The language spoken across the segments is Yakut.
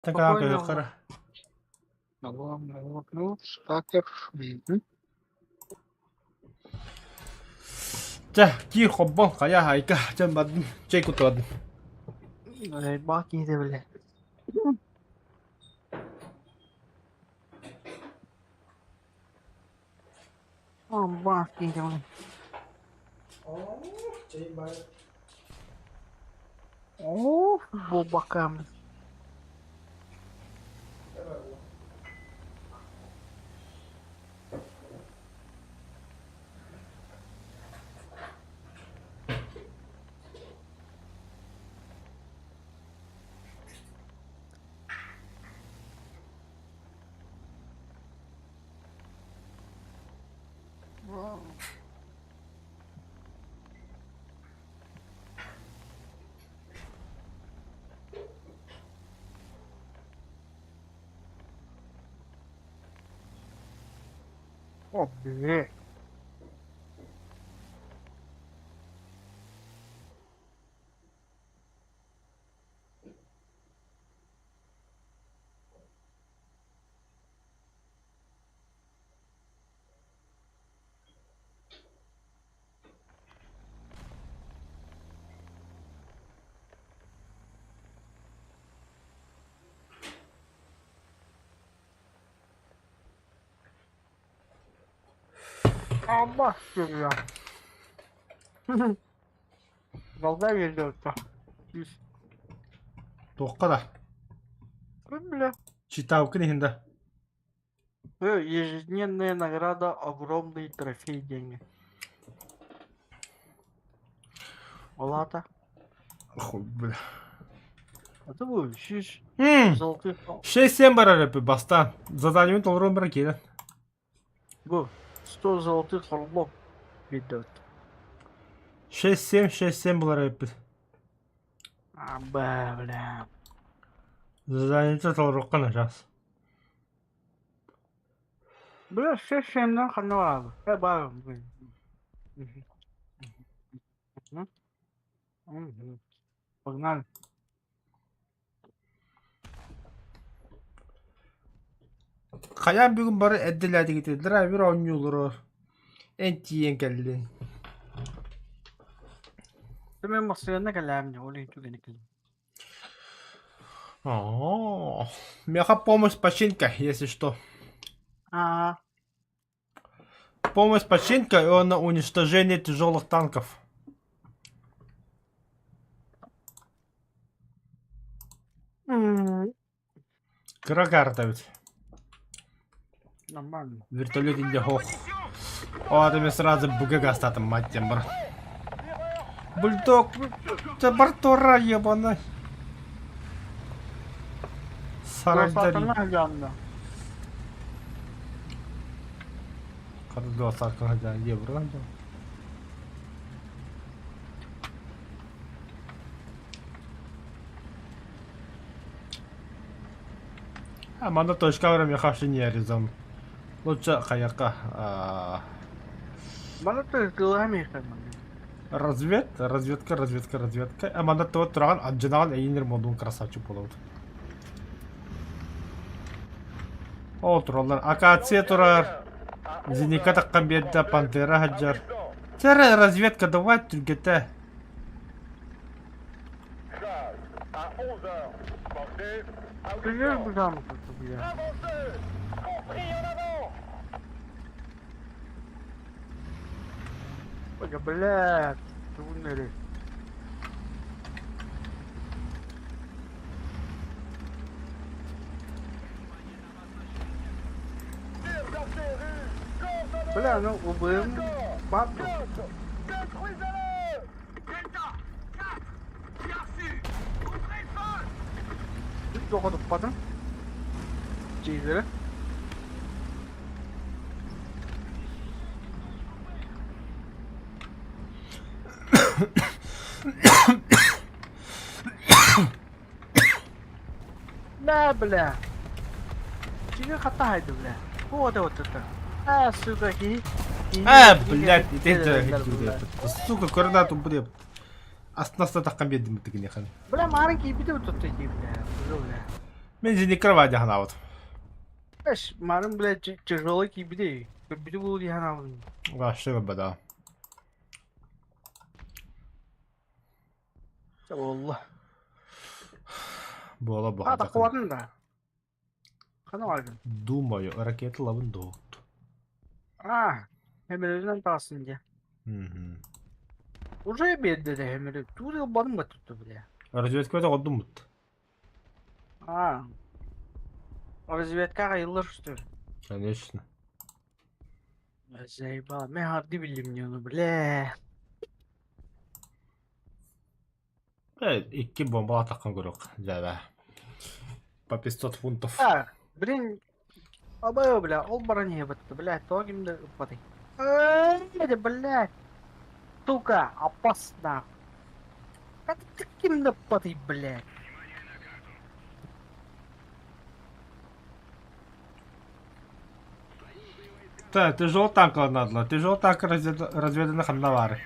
Спокойно. Чэ, киир хоббон, хайа айка, чэ бардым, чэй кутуладым. Баа киһитэ бile. Баа киһитэ бile. Оо, буолбаккам. О, бээ. Албас сырыа. Долга биэрдэ Туохха да? Ким билэ? Читалкын иһин да? Ежедневная награда огромный трофей диэҥҥэ. Ол аата? Хуй, бля. А ты бу шиш М, золотых 6-7 барар эппит бастаан. Заданиебын толоруом баран киирэн. бу 100 золотых орлов ведет. 6-7, 6-7 булар эппит. А, бля. Заданиета толоруохха начаас. Бля, 6-7 ханна баабы. Э, баабы. Погнали. Хайаан бүгүн бары эрдэлээтигитий драйвер оонньууллар эн тиийэн кэллин Мен массыына кэлээм ол иһин түгэни кэлим. Оо, меха помощь починка, если что. Аа, Помощь починка и на уничтожение тяжелых танков. м, Кыра карта ведь. нормально. Вертолет инде хох. О, ты мне сразу БГ гастатым, мать тем, бар. Бульдог, ты бартура ебаный. Сарайдар. Сатана жанна. Қырды саркын евро. А манна точка время хавши не резон. Лучше хаяка. Мана тылами Развед, разведка, разведка, разведка. А манна то туран аджинал эйнер модун красавчик болот. Ол тураллар. Акация турар. Зеника таккан биэрдэ Пантера хаджар. Чэрэ разведка давай түргэтэ. Привет, грамотно, бля. Ой, блядь, туннели. Бля, ну убым бабку. Тоҕо туппатым? Чиизэрэ? Да, бля. Чигэ хата хайды, бля. Вот вот это. А, сука, ки. А, блядь, Сука, координату, блядь. Астнаста таххан биэрдим битигинихан. Бля, маарын киипите вот тут бля. Бля. Мен зениккэ баар дии санаабытым. Эш, марын, блядь, тяжелый киирбитий. Көрбүтү булуу дии санаабытым. Вообще көрбөтөҕүм. Буолла. Буола А, такуатын да. Хана баргын? Думаю, ракета лабын доҕутту. А, хемеринен таҕыстын дии. Мгм. Уже биэрдэ да хемери. Тугу да ылбатым ба тутту бля. Разведка доҕордуммут. А. Разведкаҕа йыллар что ли? Конечно. Заебал. Мен харды биллим не ону, бля. Икки бомба атаххан көрүөх дьээбэ. По 500 фунтов. А, блин, абайо, бля, ол баран иһэ бля, тоҕо ким да ыппатый. Э, блядь. Сука, опасно. А ты ким да ыппатый, блядь. Так, тяжелый танк надо. Тяжелый танк разведана ханна баар.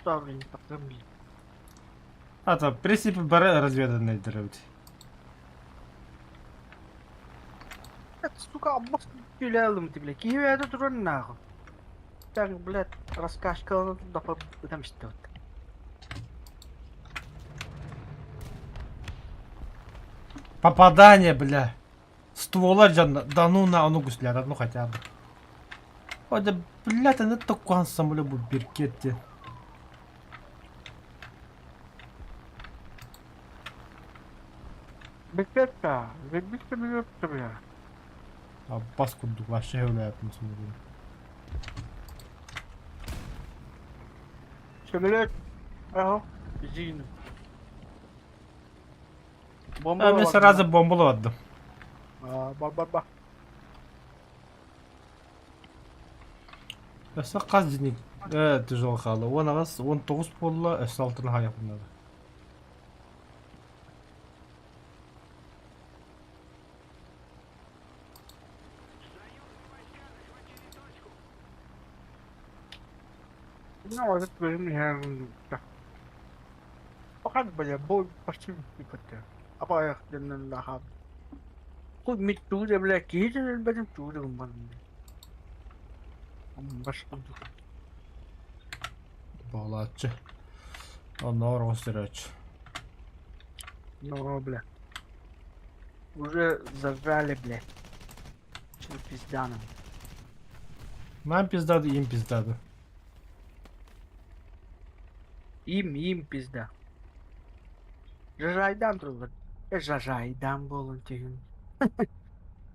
Куда, блин, потом, блин. А то, в принципе, бары разведанные дырыбыт. Это, сука, опасно тюлялым ты, блядь. Киһи это туран нахуй. Так, блядь, раскашкаланы туда там что Попадание, бля. Ствола дьон, да ну на, ону гусляр, ну хотя бы. Ой, да, блядь, она такой самолет бу биркетти. Бекетта, бекетта, бекетта, бля. Аббас курдук вообще является самолетом. Самолет. Ага, зин. Бомба. А, мен сразу бомбалавадым. А, ба ба ба. Өссө хас дьиник тяжелый хаалла. 18, 19 буолла, өссө алтын хаайахпын Ну, этот бөлүм Пока, бля, бой почти не Апаях дэннэн лаха. Хуй мит тууде, бля, киһи өлбөтүм тууде гымман. Баш курдук. Буолааччы. Оннооҕор оҕус Ну, бля. Уже зажали, блядь. Че пизда нам. Нам пизда, им пизда. Им пизда. Жажайдан турбут. Э, жажайдан буолун түһүн.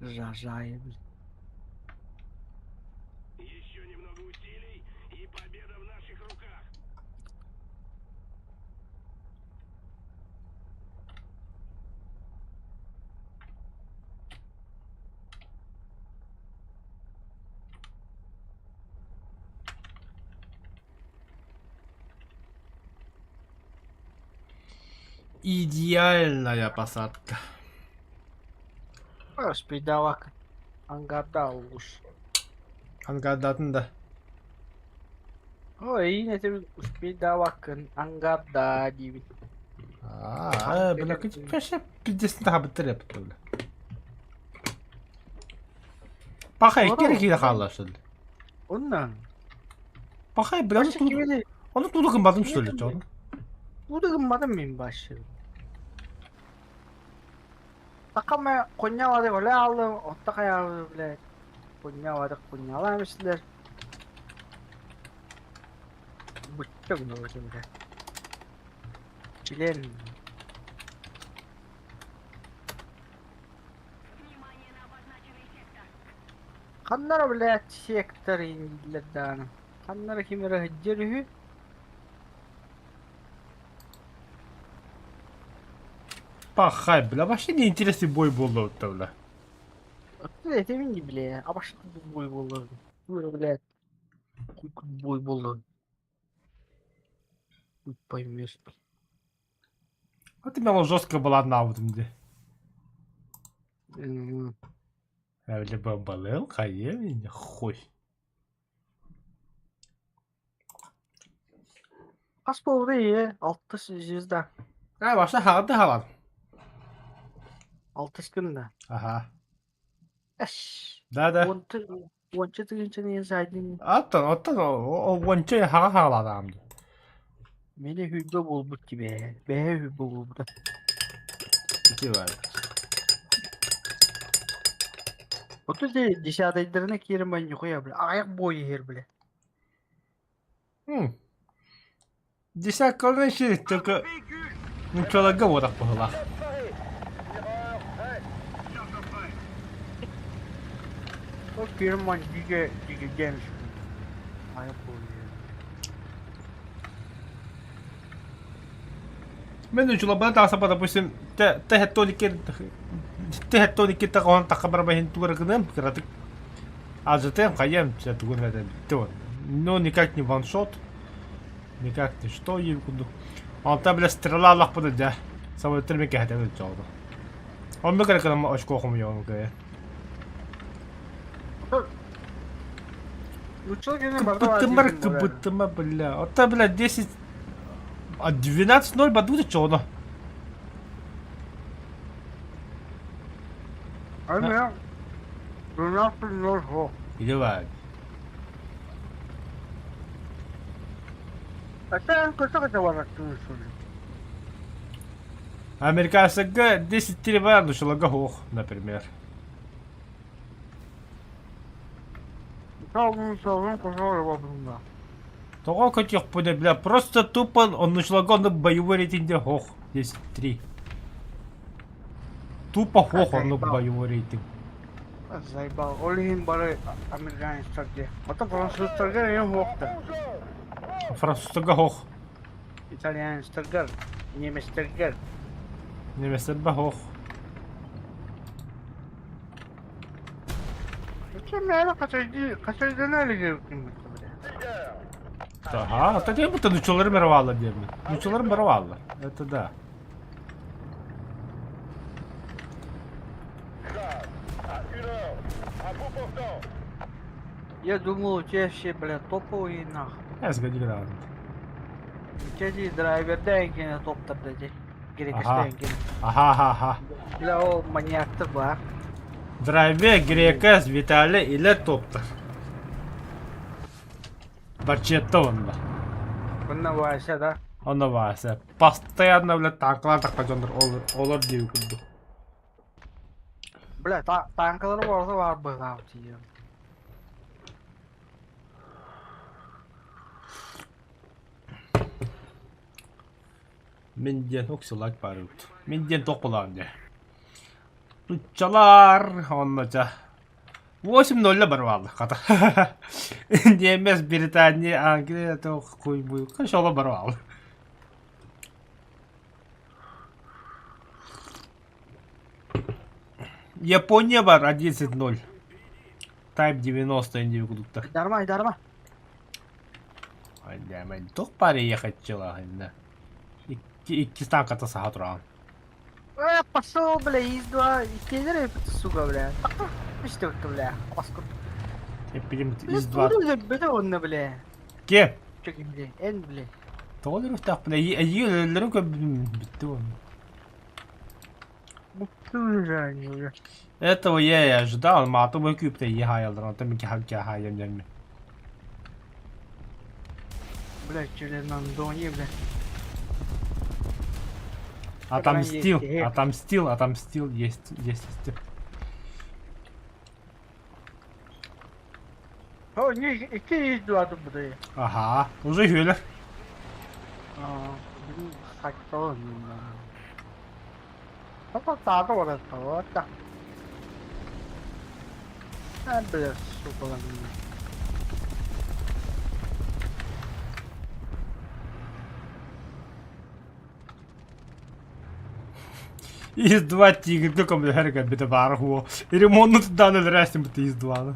Жажай, блядь. Еще немного усилий, и победа в наших руках. Идеальная посадка. Успейдавак. Ангарда уж. Ангардатын да. Ой, это успейдавак ангарда диби. Аа, бля, вообще пиздец таһабыттар эппит бля. Пахай, икки киһи хаалла что ли? Оннан. Пахай, бля, ону тууду гымматым что ли, чону? Тууду гымматым мин башы. Такама коннявады оле алдым, отта каябы, блядь. Коннявады коннялам силер. Бүттө гына бля. Член. Ханнара, блядь, сектор индилердааны. Ханнара кимера хыджер үһү. Пахай, бля, вообще неинтересный бой был, бля. Это бля, а баш бой был. Блядь. Бой был. Хуй поймешь. А ты мало жестко была одна вот где. Я бля бомбалел, хае меня, хуй. Хас болду ие, алты звезда. А, вообще харды халан. Алтыс күн да? Аха. Эш. Да да. Уонча тыһыынчаны иһин саайдыҥ. Оттон, оттон уонча хаҕа хаҕалаатаҕым дии. Мени хүлбэ буолбут кибэ. Бэһэ хүлбэ буолбута. Ити баар. Оту десятайдарына киирэн манньухуя бля. Аҕыйах бой иһэр бля. Десяткаларын иши только нуччаларга буотах быһыылаах. Ол киирэн манньыга дигилдэмиш. Аҕыйах бой иһэр. Мен нуччаларбына тахсапа, допустим, тэһэттон икки таҕаһын тахха барабаһын тугара гыныам кыратык азытыам хайыам чэ тугун этэ бүттэ он. Ну никак не ваншот, никак не что ей курдук. Онтон бile стрела аллахпына дьэ самолеттар мен кэһэтэн ылдьоҕуну. Онно кэрэ кынама очко хомуйоҕун кыайа. Нучча кини барда Кыбыттымар, кыбыттыма, бля. Оттон, бля, 10... А 12-0 бадуды чоно. Ами, 12-0 хо. Давай. А көтө көтө бараттын шули. Американцага 10-3 бар, нуччаларга суох, например. Салгын салгын кошор бабында. Тоҕо көтүөхпүнэ, бля, просто тупо нуччаларга онно боевой рейтинге суох 10-3. Тупо суох оннук боевой рейтинг. Заебал. Ол иһин бары американецтар дии. Ото французтарга эҥин суохтар. Французтарга суох. Итальянецтаргар, немецтэргэр. Немецтэргэ суох. Мээнэ хачайдана илигин бля. Ага, это я будто нуччалары мироваллар диэммин. Нуччалары мироваллар. Это да. Я думал, у тебя все, бля, топовые нах. Я сгоди грамотно. У тебя здесь драйверда кene топтар деді. Керек кene. Ага. Бля, ол маньяктар бар. Драйве, Грекас, Виталий или топтар. Барчетта онно. Онно Вася, да? Онно Вася. Постоянно, бля, танкалар тахха дьоннор олор диэби курдук. Бля, танкалары барса бар быһаав тиийэн. Мин диэн уксулак барыбыт. Мин диэн туох буолаҕын дии. Туччалар, онно ча. 8-0 барбааллар хата. Немец, Британия, Англия, то хуй буй. Шола барбааллар. Япония бар 11-0. Type 90 инди кудуктар. Дарма, дарма. Айда, туох пары ехать чела. Икки танката саха туран. Пошел, бля, из два, иккилер, сука, бля. Что бля, паскуд. Эппилим Бля, из 2. бля, онно, бля. Ке? Чөкин, бля, эн, бля. Тоҕо өлөрүөхтээх бля, эйиги өлөллөрүн көрбүтүм бүттү он. Уже. Этого я и ожидал, мааты бу күүпте ие хаялдар, онтон мин киһи хаайам дьэмми. Бля, через Андони, бля. Отомстил, отомстил, отомстил, есть, есть, есть. О, не, икки из два тут буду. Ага, уже хүлэр. А, хаттон. Папа тағы барады, вот так. А, бля, сука, ладно. Из два тигр, как он бля, бит баар хуо. Ремонт туда өлөрөөстүм бит из два.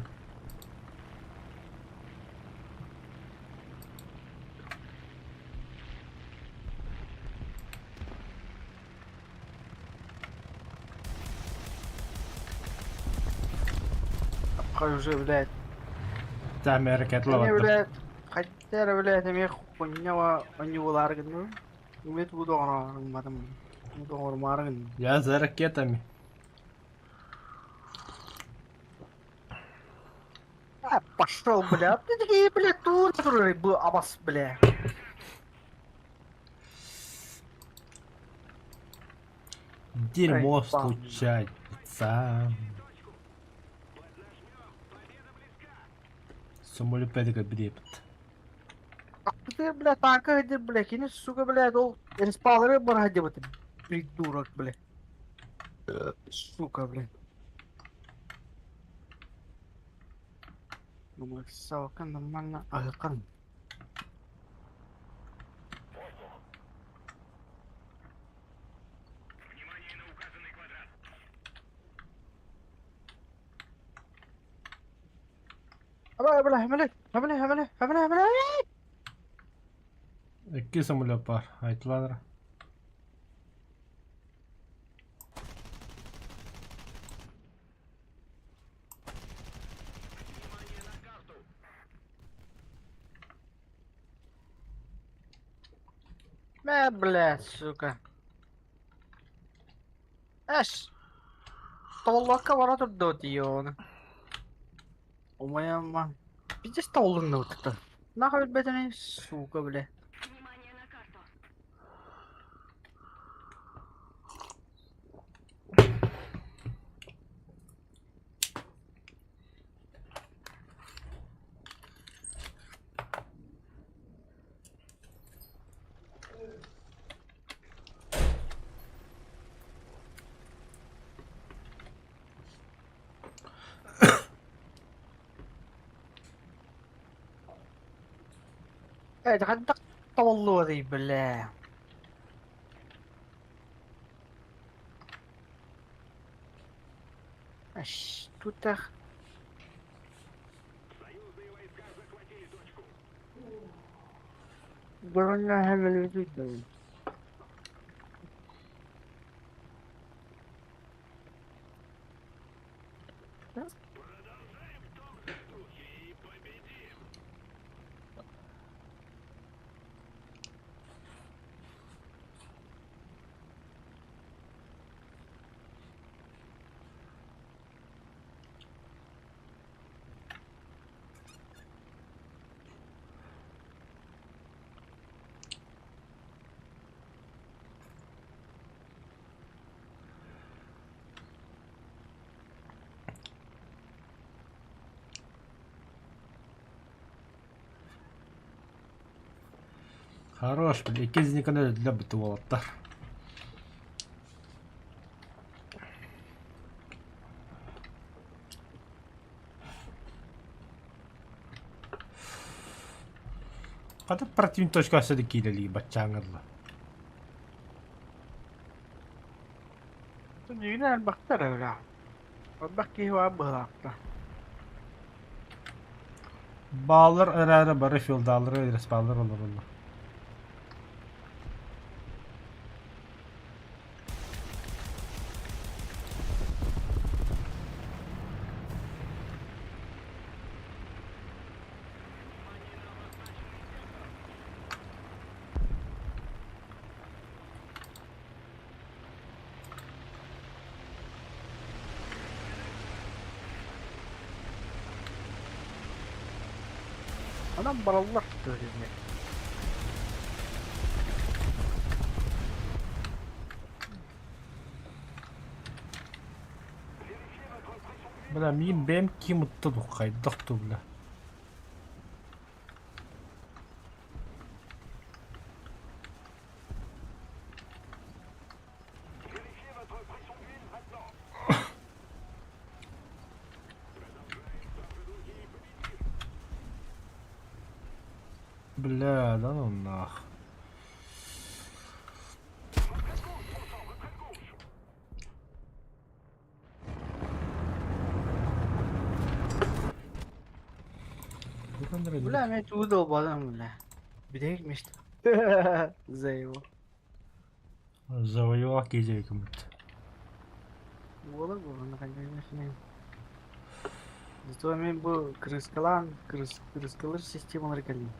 Хай уже, блядь. Там ракета Они, лаватта. блядь, хотя, блядь, эми хуйня они уларгын. Үмет буду оңормадым. Буду оңормаргын. Я за ракетами. А, пошел, бля. Ты такие, бля, тут, который был абас, бля. Дерьмо случается. Самолет брепт. Ты, бля, танка где, бля, кини, сука, бля, ол респалары бар где вот, придурок, бля. Сука, бля. Думаю, салка нормально, агакан. Бля, хэмэлэ, хэмэлэ, хэмэлэ, хэмэлэ, хэмэлэ. Икки самолет бар, айтыланыр. Мэ, блядь, сука. Эш. Толлокка бара турда тион. Умаяма. Пиздец толлунна утта. Нахуй бэтени, сука, бля. Внимание на карту. Э, хайдах толлуорий, бля. Аш, тутах. Союзные войска захватили точку. Броня хэмэлэ. Продолжаем в том же духе и победим. Хорош, бля, икки никогда для бытовалаттар. Хата противник точка асады киилели баччаңырла. Дьиҥинэн элбэхтэр бля. Элбэх киһи баар быһыылаахта. Баалар эрээри бары филдалары респаллар олороллор. Онон бараллар көрүҥэ. Бля, миин бэйэм ким утта хайдах ту бля. Vérifiez votre pression d'huile maintenant. Продолжаем в том же духе и победим. Бля, да ну нах. Retraite gauche, bon sang, retraite gauche. Бля, мен тугу да болбадым бля. Бүтэһик миэстэ. Заебал. Завоевал кезекімит. Буолар буолан конечно. Зато мен бу крыскалаан крыс крыскалыр системалар кэллим.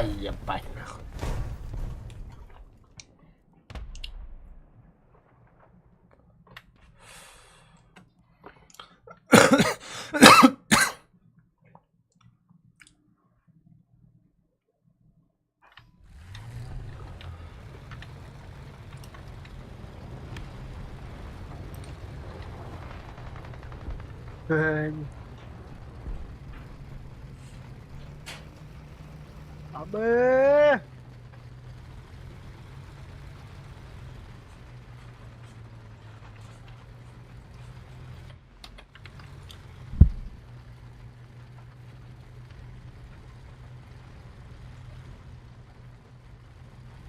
Ай, ебать нахуй. Абы!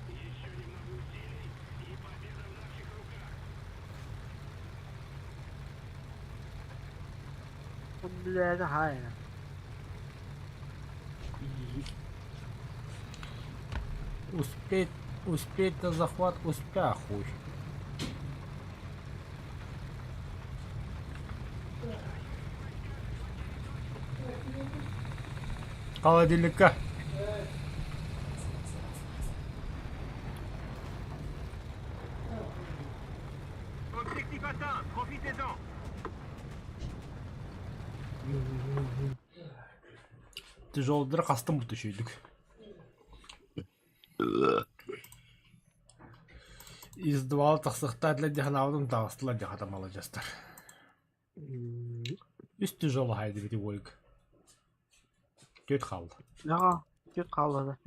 Еще немного усилий, и победа в наших руках. Бля, это хайна. Успеть, успеть на захват, успя хуй. Холодильника. Objectif atteint, profitez-en. Тяжелдыр хастым бут үчүйдүк. Издвал тахсыхта для диханаудым таҕыстылар дихата маладьастар. Үс тяжело хайдыбити уойук. Түөрт хаалла. Аҕа, түөрт хаалла да.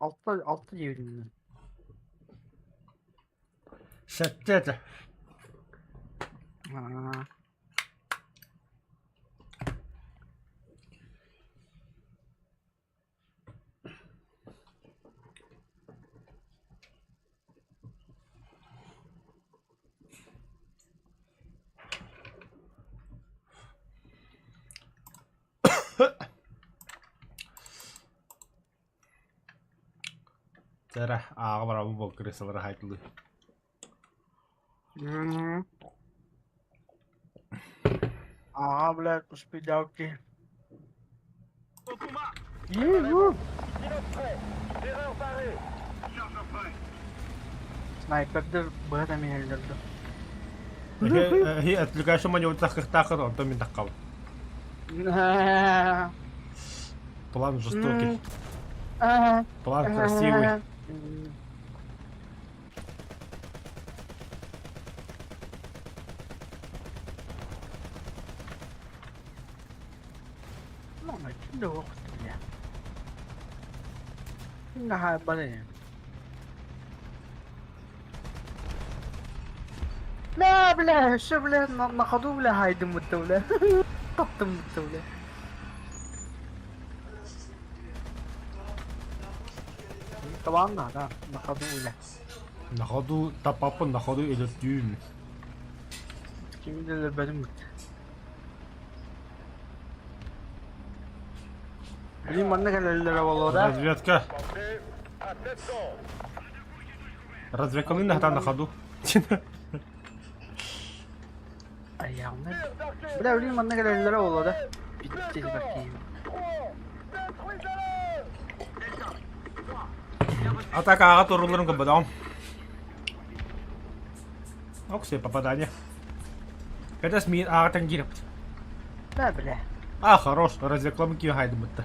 Алта, алта диэбитим. Сэттэ этэ. Аа. Тэрэ ааҕа барабын буол крысалары хайтылыы. Ага, блядь, успедалки. Снайпердэр быһа да миһэллэр дуо? Эһи отвлекающий маневр таххыхтаахыр онтон мин таххабын. План жестокий. План красивый. لا بلا شوف بلا ناخذوا بلا هاي دم الدولة طب دم الدولة. طبعا لا ناخذوا له. Находу тапапын находу өлөрдүүм. Кими да өлөрбөтүм. Блин, манна кэлэллэрэ буолуо да? Разведка. Разведкалыы наһатаан на ходу. Айаҕына. Бля, блин, манна кэлэллэрэ буолуо да? Бүттэ бакиим. Атакаҕа турулларын көрбөтөҕүм. Оксей попадание. Кэтэс миин ааҕытан киирэппит. Да, бля. А, хорош, развеклам киһи хайдыбытта.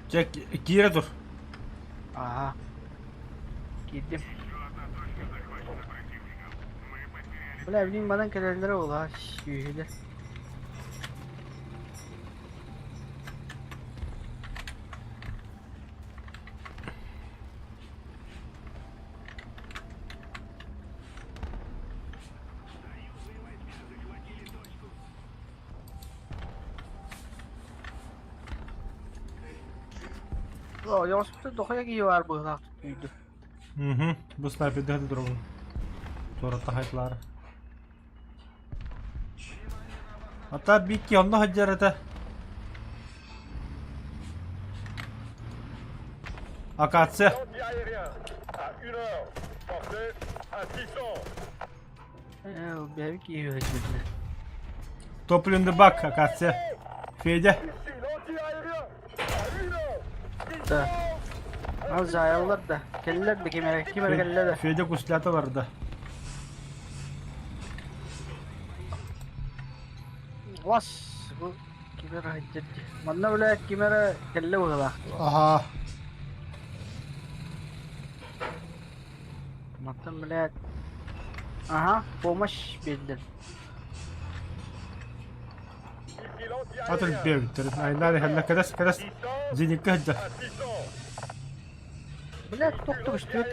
Чэ, киирэ тур. Ага. Киирдим. Бля, билин манан кэлэллэрэ буолаа, сүөһүлэр. Ойоҕоспутун дохуйа киһи баар быһыылаах түүйдү. Угу. Бу снайпердэһэ туругун. Туората хайтлаары. Ата бикки онно сылдьар этэ. Акация. Ээ, бэйэбит киһи үһү Топливный бак, акация. Федя. Да. Ал дьаайаллар да. Кэллэр да ким эрэ, ким эрэ кэллэ да. Федя куслята барда. Вас бу ким эрэ сылдьар дии. Манна бля ким эрэ кэллэ быһыылаах. Аха. Мантан блядь. Ага, помощь биэрдилэр. Атын биэбиттэр. Айнаар иһэллэр. Кэтэс, кэтэс. Зениккэ сылдьар. Блядь, тохтор үстүөт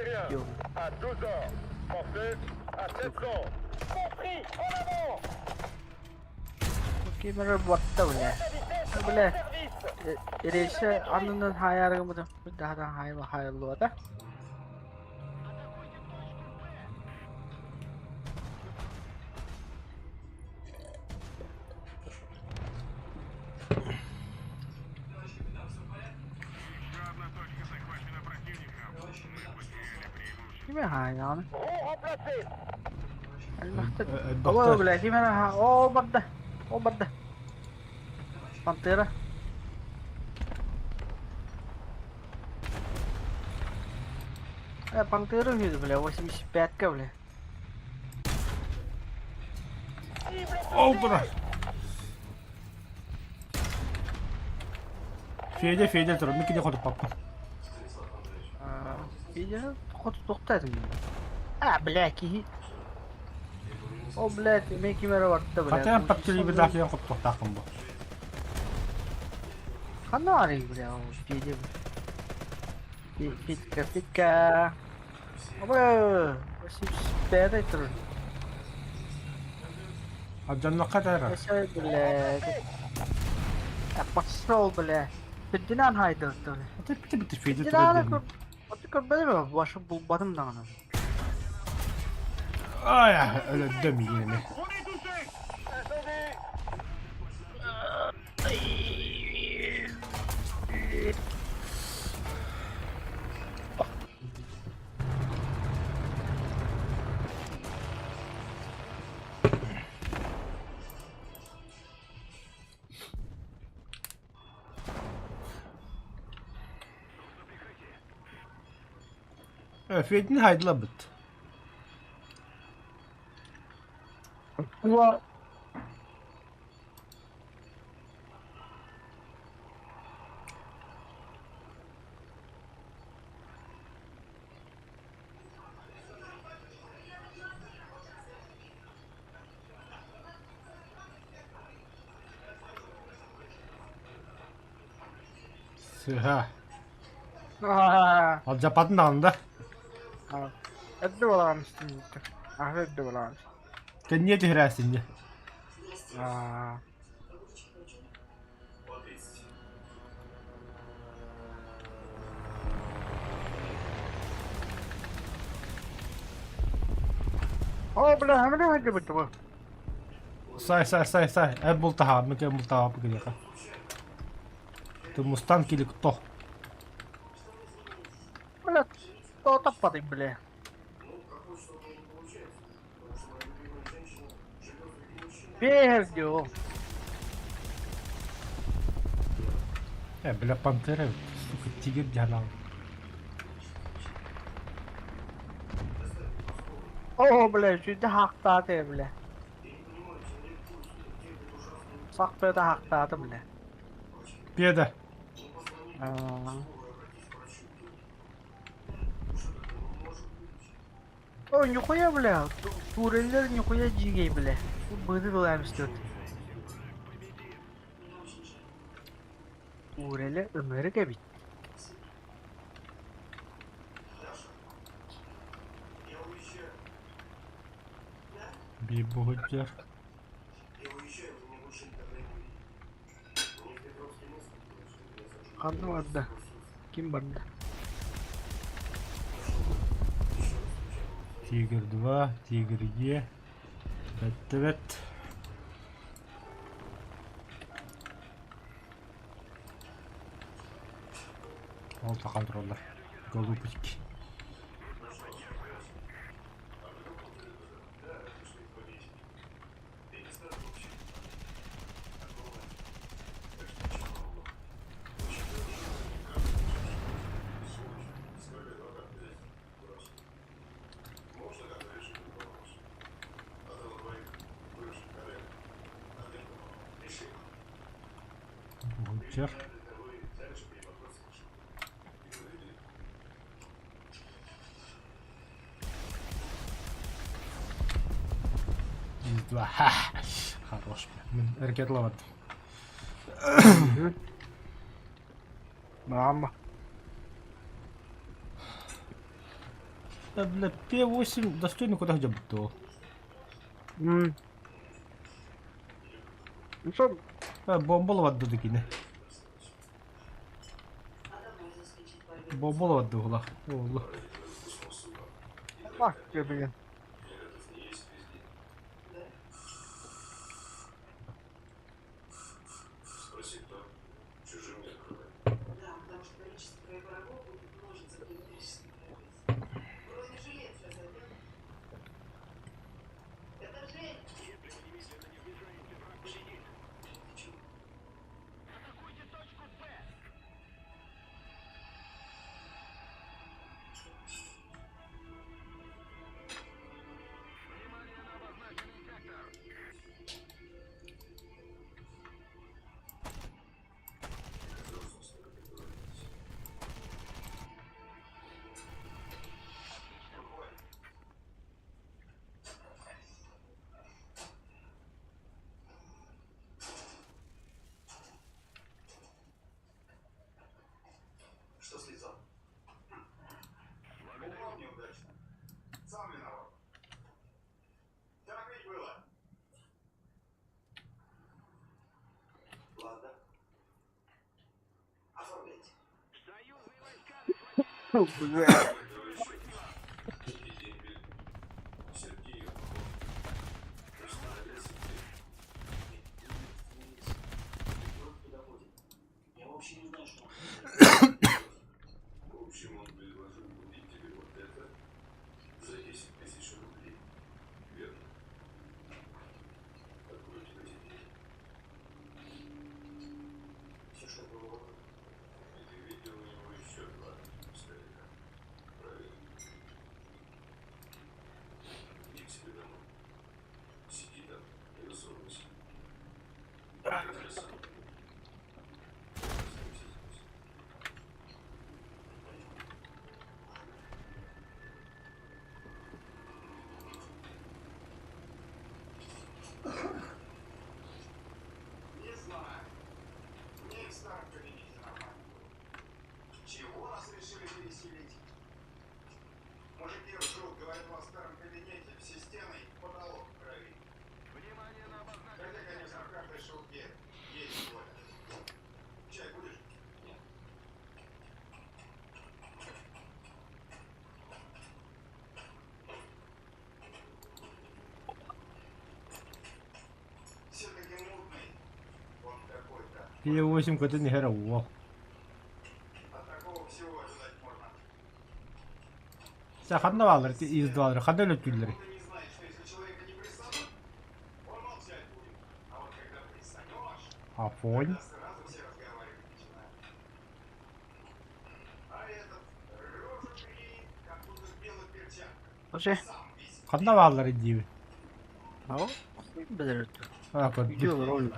Ким эрэ батта, бля. Бля, рейсэ аннынан хаайаарыгыммытын даһатан хаайма хаайыллыбата. Кими хаайдаҕына? Элбэхтик. Оо, бля, ким эрэ хаа... Оо, барда. Ол барда. Пантера. Пантера үһү, бля, 85-ка, бля. Ол турар. Федя, Федя турар. Мин кини хотуппаппын. Федя хоту тохтоотум. А, бля, киһи. О, блядь, мен ким эрэ барда, бля. Хатыан паттырыыбыдаахыйан хоттуохтаахпын бу. Ханна баарый, бля, ол Федя. Федька, Федька. Оба, 85 турар. Алдьаннахха да Эсэ, блядь. Пошел, бля. Фердинанд хайдыр, бля. Бити Федя Фердинанд турар. көрбөтүм, башы булбатым даҕаны. Ай, өлөрдөм иени. Федин хайдылабыт. Сыһа. Алдьаппатын даҕаны да. Эрдэ буолаҕын истин аһы эрдэ буолаҕын. Кэнниэ түһэрээсин дьэ. Оо, бля, хамына сылдьыбыт бу. Сай, сай, сай, сай. Эн бултаһаа, мин кэм бултаабаппын киниэхэ. Ты мустанг или кто? Бля, то таппатый, бля. Бэһэр Э, бля, пантера, сука, тигр дьаһалаах. Оо, бля, сүүрдэ хаахтаата бля. Сахпыта хаахтаата бля. Педа. О, нихуя, бля, туреллер нихуя дьиигэй, бля. Быһыы тылаамыстыт. Туреле ынырык эбит. Биир буһуйдьар. Ханна барда? Ким барда? Тигр 2, Тигр Е. Бэттибэт. Ол сахан тураллар. Голубочки. Уһуччар. Два. Ха. Хорош. Мин ракеталабат. Мама. Да, бля, П8 достойно куда хотя бы то. Ну что? Бомбалабат дудыкини. Бомбалабат дугула. Оолу. Ах, блин. Бля. П8 көтөн иһэр уол. Сэ ханна бааллар из-двалары ханна өлөттүүллэрий? Афонь. Вообще. Ханна баалларый диибин? Ау, билэр А, көрдүм. Видео ролик.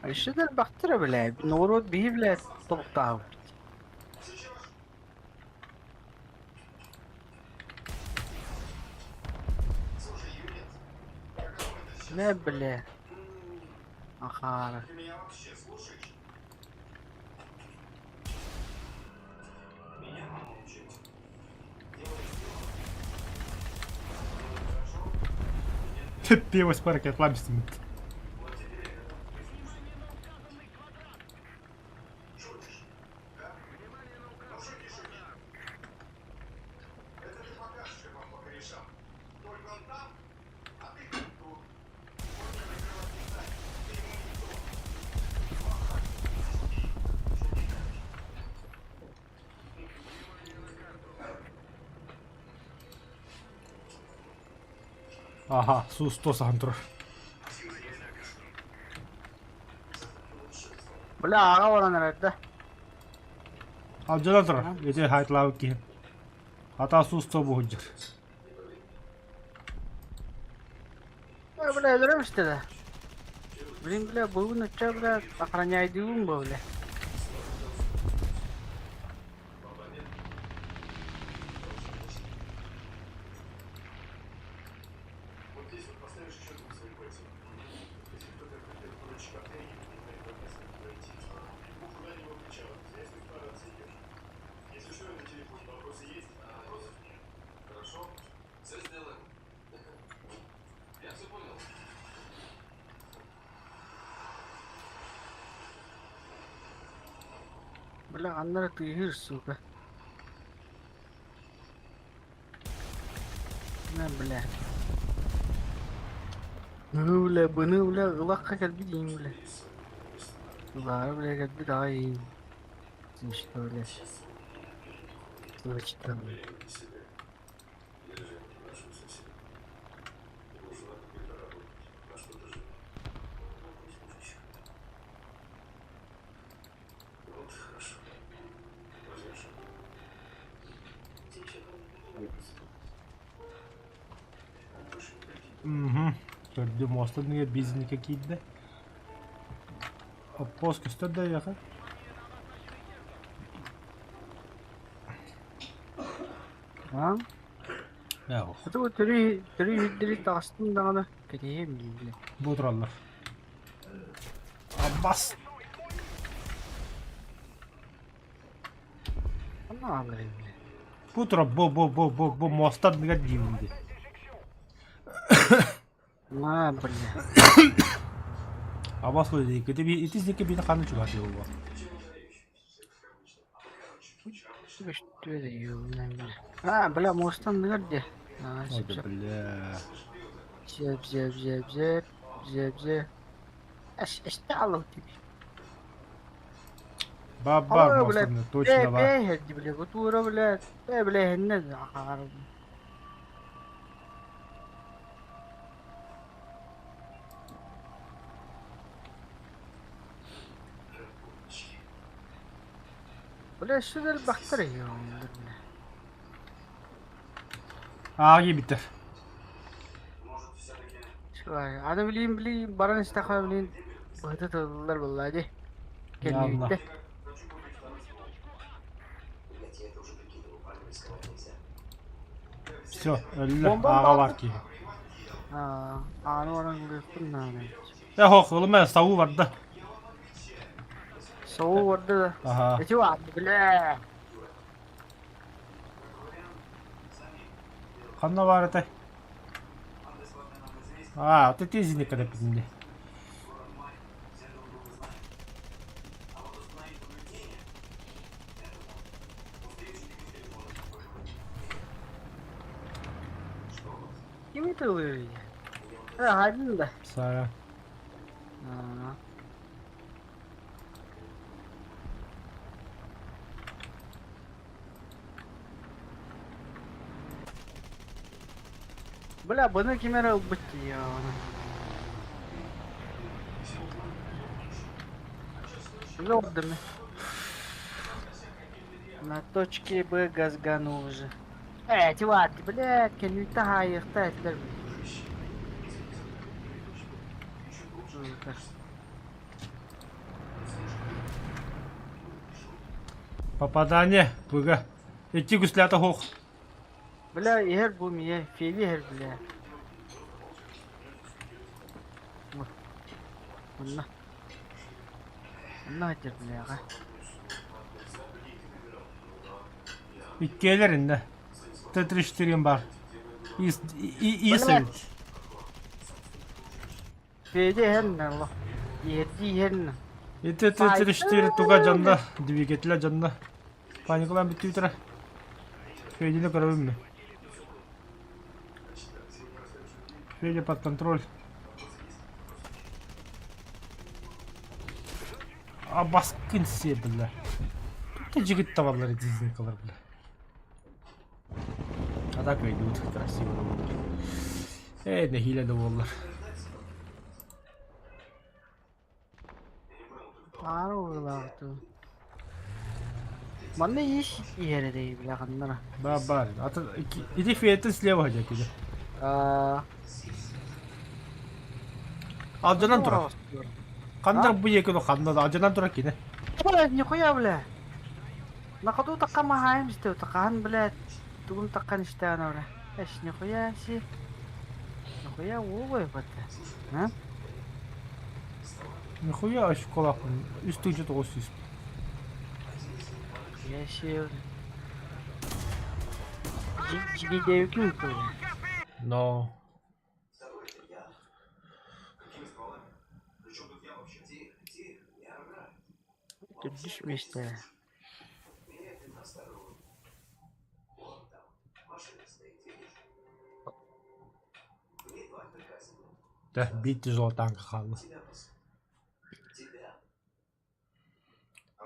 Өссө да элбэхтэрэ бля, норуот биһи бля тобуктаабыт. Не бля. Ахара. П8 ракетлаан истиммит. Аха, суус туос ахан турар. Бля, аҕа баран эрэр да. Алдьанан турар, ити хаайтлаабыт киһи. Хата суус туо буһуйдьар. Бля, өлөрөм истэ да. Блин, бля, бүгүн оччо, бля, охраняйдыыбын бу, бля. Бля, ханна эрэ тыаһыыр, сука. На, бля. Ыы, бля, быны, бля, ылахха кэлбит иин, бля. Ылаары, бля, кэлбит аҕай иин. Что, бля. Точно, бля. Угу. Төрдү муоста диҥэ бизнекэ киирдэ. Оппуос көстөр да эйиэхэ? А? Ээ, Хоту төрүү төрүү иһирдэри таҕыстым даҕаны кэтэһиэм дииллэр. Бу тураллар. Аббас! Ханна ааллар иннэ? Бу турар, бу, бу, бу, бу, бу муоста анныгар диибин дии. На, бля. Абас ити ити сики били ханна чугаһатыы буолуо. А, бля, муоста анныгар дии. Аа, Ой, сөп сөп. бля. Сөп сөп сөп сөп сөп сөп. Эс эстэ тебе. Бабар Ала, муоста блядь, анныгар Э, точно бар. бээ, бля, кутура, блядь. Э, бля, иннэ Бля, сүр элбэхтэр бля. Ааҕыы бүтэр. Аны билиим билиим баран истэххэ билиин быһыта тыллар буоллаа дии. Ялла. Кэннибиттэ. Все, өллө. Бомбам Ааҕа баар. бар киһи. Аа, ааны баран ылыахпын наада. Э, хох, ылыма, савуу барда. Соу барда да. Аха. Эти баар, бля. Ханна баар этэй? Аа, ты тизини кэдэппитин дии. Кими тылыыр? Э, хайдын да. Сара. Аа. Бля, быны ким эрэ ылбыт дии ону. Лордами. На точке Б газгану уже. Э, чувак, блядь, кэнниттэ хаайыахта этилэр. Сука. Попадание. Пыга. Икки күслээтэ хуох. Бля, иһэр бу мие, фили иһэр, бля. Вот. Онно. Онно сылдьар, бляҕа. Иккиэлэр иннэ. Т-34 бар. И, и, и Блядь. Федя иһэр алло. Иһэрдии иһэр Ити Т-34 туга дьонно, двигателя дьонно. Паникалаан бүттүүтэрэ. Федяны көрөбүн ми? Федя под контроль. А баскын все, бля. Тут жигит табалар дизникалар, бля. А так идут красиво да буоллар. Ээ, нэһиилэ да буоллар. Аара уруулаах Манна ис иһэр эрэй бля ханнара. Ба бар. Ата ити Федя слева дьэ киде. Аа. Алдьанан турар. Ханна бу екіні ханна да алдьанан турар кини. Блядь, нихуя, бля. На ходу такка махаем исте, такахан, блядь. Тугум таккан исте ана, бля. Эш, нихуя си. Нихуя уобай бата. А? Нихуя очколаахпын. Үс тыынча тоҕус сүүс. Я си. Жигидевки бля. Но. Төрдүс миэстэ. Да, биир тяжелый танк хаалла.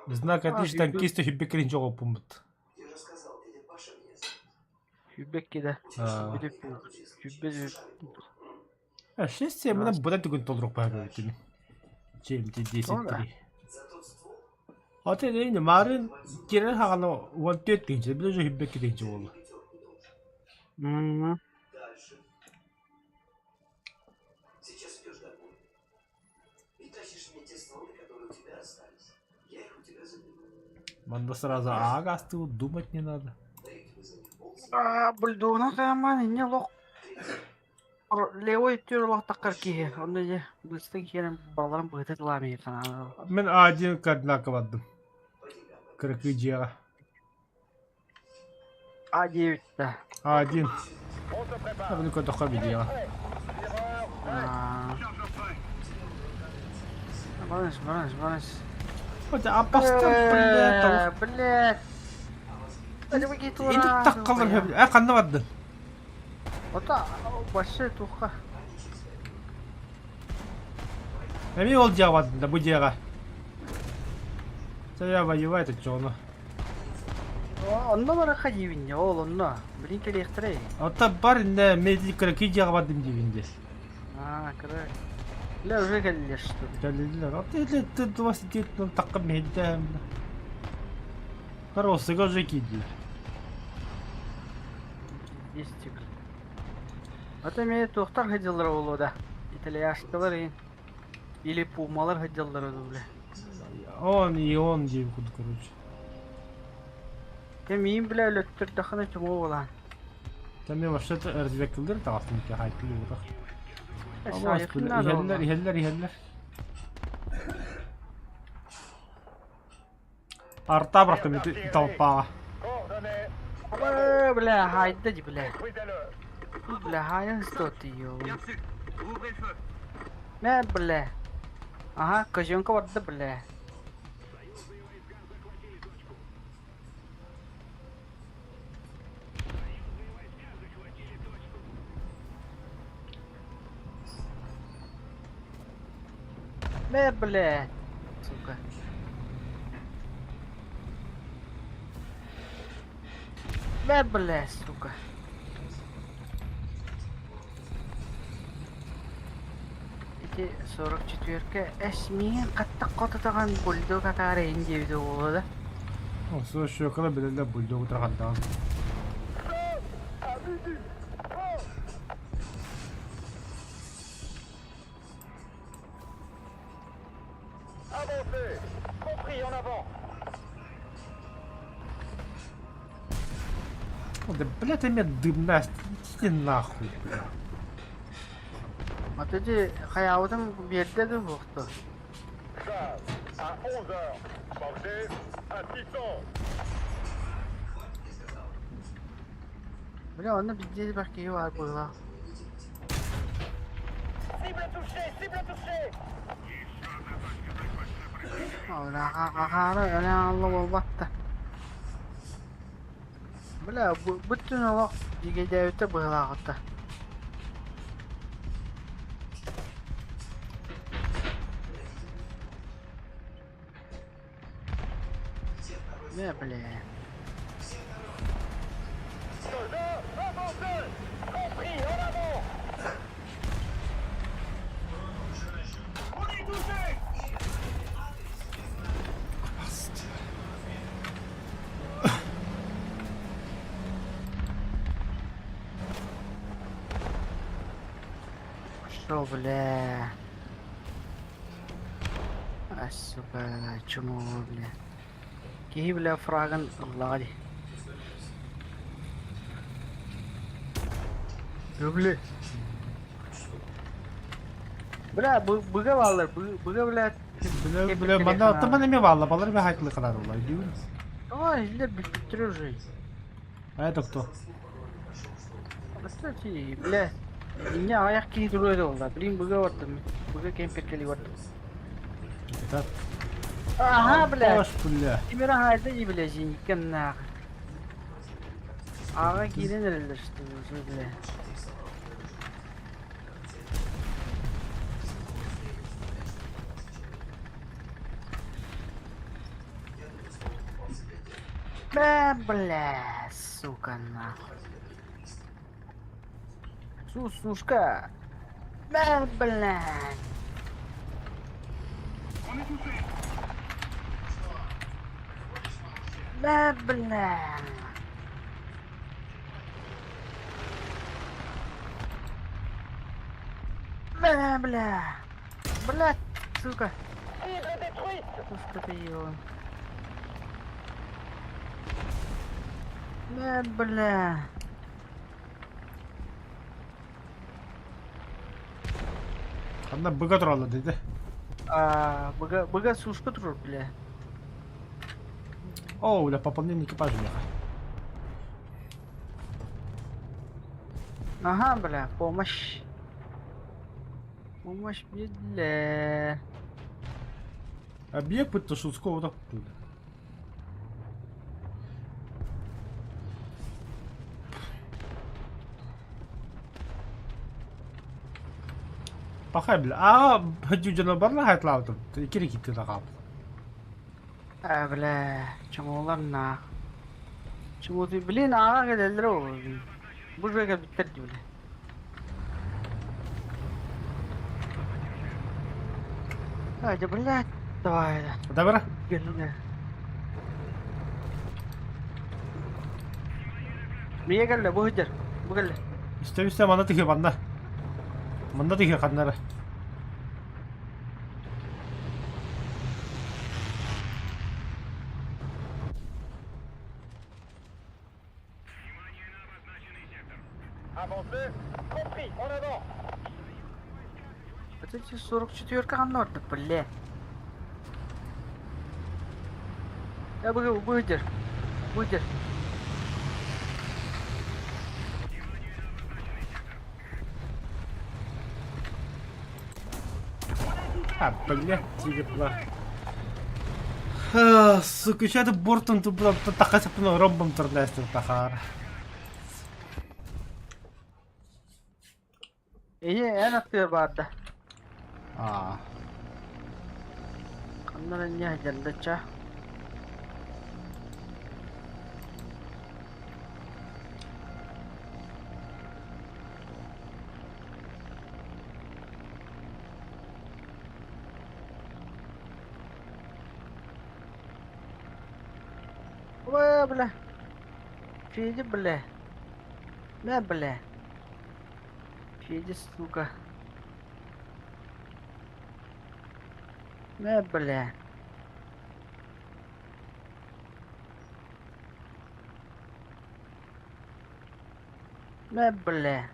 Знак отличия танкиста Хибекрин жоҕоппуммут. Сүүрбэккэ да. Сүүрбэ Шесть семь быдан түгэн толоруохпа эбитин. Чем 10 3. А ты не марын кирен хаҕана 14 тыһыынча, били уже сүүрбэккэ тыһыынча буолла. Манна сразу аага астыбыт, думать не надо. Бульдугунан хаамаан инньэ олох левой өттүгэр олох таххар киһи. Онно дьэ быстыҥ киирэн балларын быһыта тылаамыйа санаалаах. Мин А1 координатка бардым. Кыракый дьиэҕэ. А диэбит да. А1. Били көрдөххө видеоҕа. Барыс, барыс, барыс. Аппастан, блядь. Блядь. Ити таххалар э ханна бардын? Ото башы туха. Эмиэ ол дьиэҕэ бардын да бу дьиэҕэ. Я воевать отчуону. Онно барахха диибин ол онно. Билин кэлиэхтэрэй. Ота бар инне медик кыракый дьиэҕэ бардым диибин дии. Аа, кыра. Бля, уже кэллилэр что ли? Кэллилэр. Ота или ты 29 тахха миһинтээм. Хороший уже киирдилэр. Десять. Ото эмиэ туохтар сылдьаллара буолуо да? Итальяшкалар иһин. Или пумалар сылдьаллара дуу, бля. Он и он диэн курдук короче. Дьэ миин бля өлөттөрдөххүнэ чуҥуу буолаан. Там мен вообще-то разведкалар таҕыстым ки хайкылыыбытах. Саайыкын наада Иһэллэр, буолла. иһэллэр, иһэллэр. Арта бырахтым ити толпаҕа. Э, бля, хайда ди, бля. Бля, хайа что ты, ё. Мэ, бля. Ага, козёнка барда, бля. Мэ, бля. Сука. Мэ, бля, сука. Ити 44-ка эс миин хаттах хототоҕон бульдог атаара иһин диэбитэ буолуо да? Щекала билэллэр бульдог утархандаан. Да блядь, ты меня дымная, иди нахуй, бля. Вот эти хайаабытын биэрдэ да буохту. Бля, онно биирдии элбэх киһи баар быһыылаах. Аһаара өлөн аалла буолбат да. Бля, бүттүн олох дьигэйдээбитэ быһыылаах Бля, бля. Что, бля? Сука, чмо, бля. Киһи, бля, фрагын ыллаҕа дии. Бля. Бля, быга бааллар, быга, бля. Бля, бля, манна оттон эмиэ баалла, балар эмиэ хайкылы калар олар, диибин. Ой, илер бүттүр уже. А это кто? Кстати, бля, инньэ аҕыйах киһи туруо этэ буолла. Блин, быга бардым. Быга кемперкели бардым. Это... Ага, бля. Бош, бля. Тимир аһайда дии, бля, зениткем нах. Аҕа киирэн эрэллэр, что ли, бля. Бля, бля, сука, нахуй. Сушка. Бля, бля. Бля, бля. Бля, бля. Бля, сука. Что ты ела? Бля, бля. Ханна быга тураллар деді. А, быга, быга сушка турар, бля. О, бля, пополнение экипажа меха. Ага, бля, помощь. Помощь, бля. Объект пытта Шутского так Пахай, бля. А, дьүдьэнэ барла хайтлаабытым. Икки киттин хаалбыт. А, бля, чомолар нах. Чему ты, блин, аҕа кэлэллэр ол. Бу же кэлбиттэр дии, бля. А, да, блядь, давай, да. Добра? Гэннэ. Мия кэллэ, бу сылдьар. Бу кэллэ. Истэ-истэ манна тихи манна. Манна тихи ханнара. Вот эти 44 ханна ордук, бля. Я бу бу сылдьар. Бу сылдьар. А, бля, тигр, Сука, еще это бортом тут такая ромбом турнестер тахар. Ийэ эн аттыгар баарда. Аа. Ханна эрэ инньэ сылдьардачча. Ой, бля. Федя, бля. Мэ, бля. Федя, сука. Мэ, бля. Мэ, бля.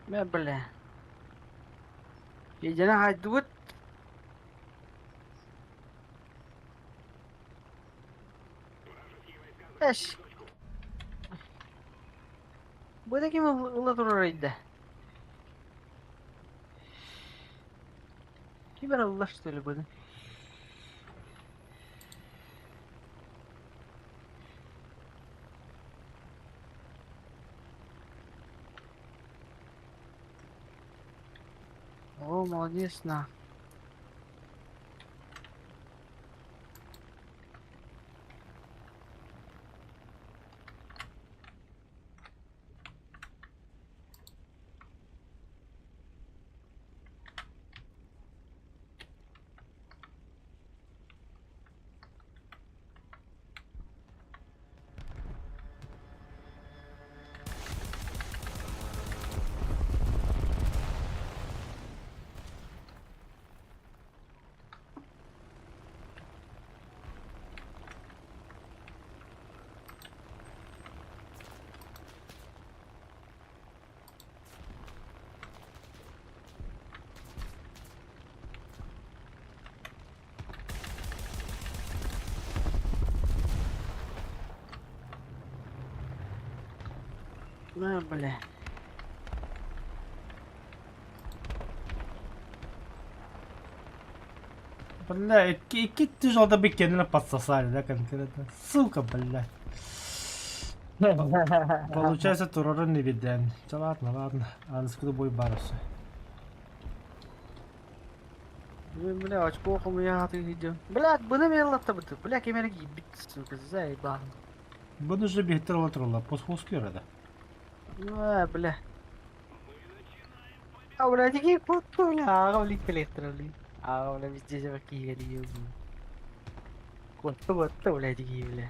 Мэ, бля. Федяны хаайдыбыт. Эш. Бу да ким ыла турар ыйда? Ким эрэ ылла что ли буну? О, молодец на. На, бля. Бля, икки тяжело бикенine подсосали, да, конкретно. Сука, бля. Получается, турарын не виден. Да ладно, ладно. Аныскы бой барысы. Бля, очко хомуя идем. Блядь, бұны мен латтабыты. Бля, кемерге бит, сука, заебал. Бұны же бехтер отырла, посхоски рада. А, бля. А, бля, такие круто, бля. Аға, блин, коллектор, блин. Аға, бля, везде же какие Вот, вот, бля, такие, бля.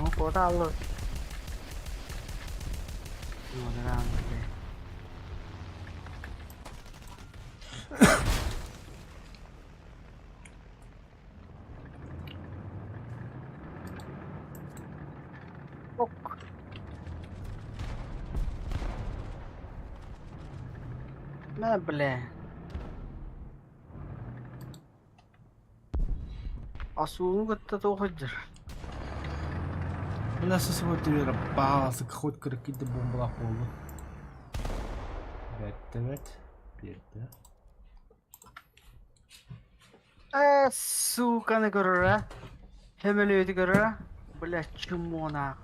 Ну, куда алло. Ну, да, бля. Ок. На, бля. Асуын кытта тоҕойдор. Бля, со свой тренера базы, хоть какие-то бомбалах болду. Бәт, бәт, берді. Э, суканы көрөр, а? Сөмөлүөтү көрөр, а? Бля, чмо нах.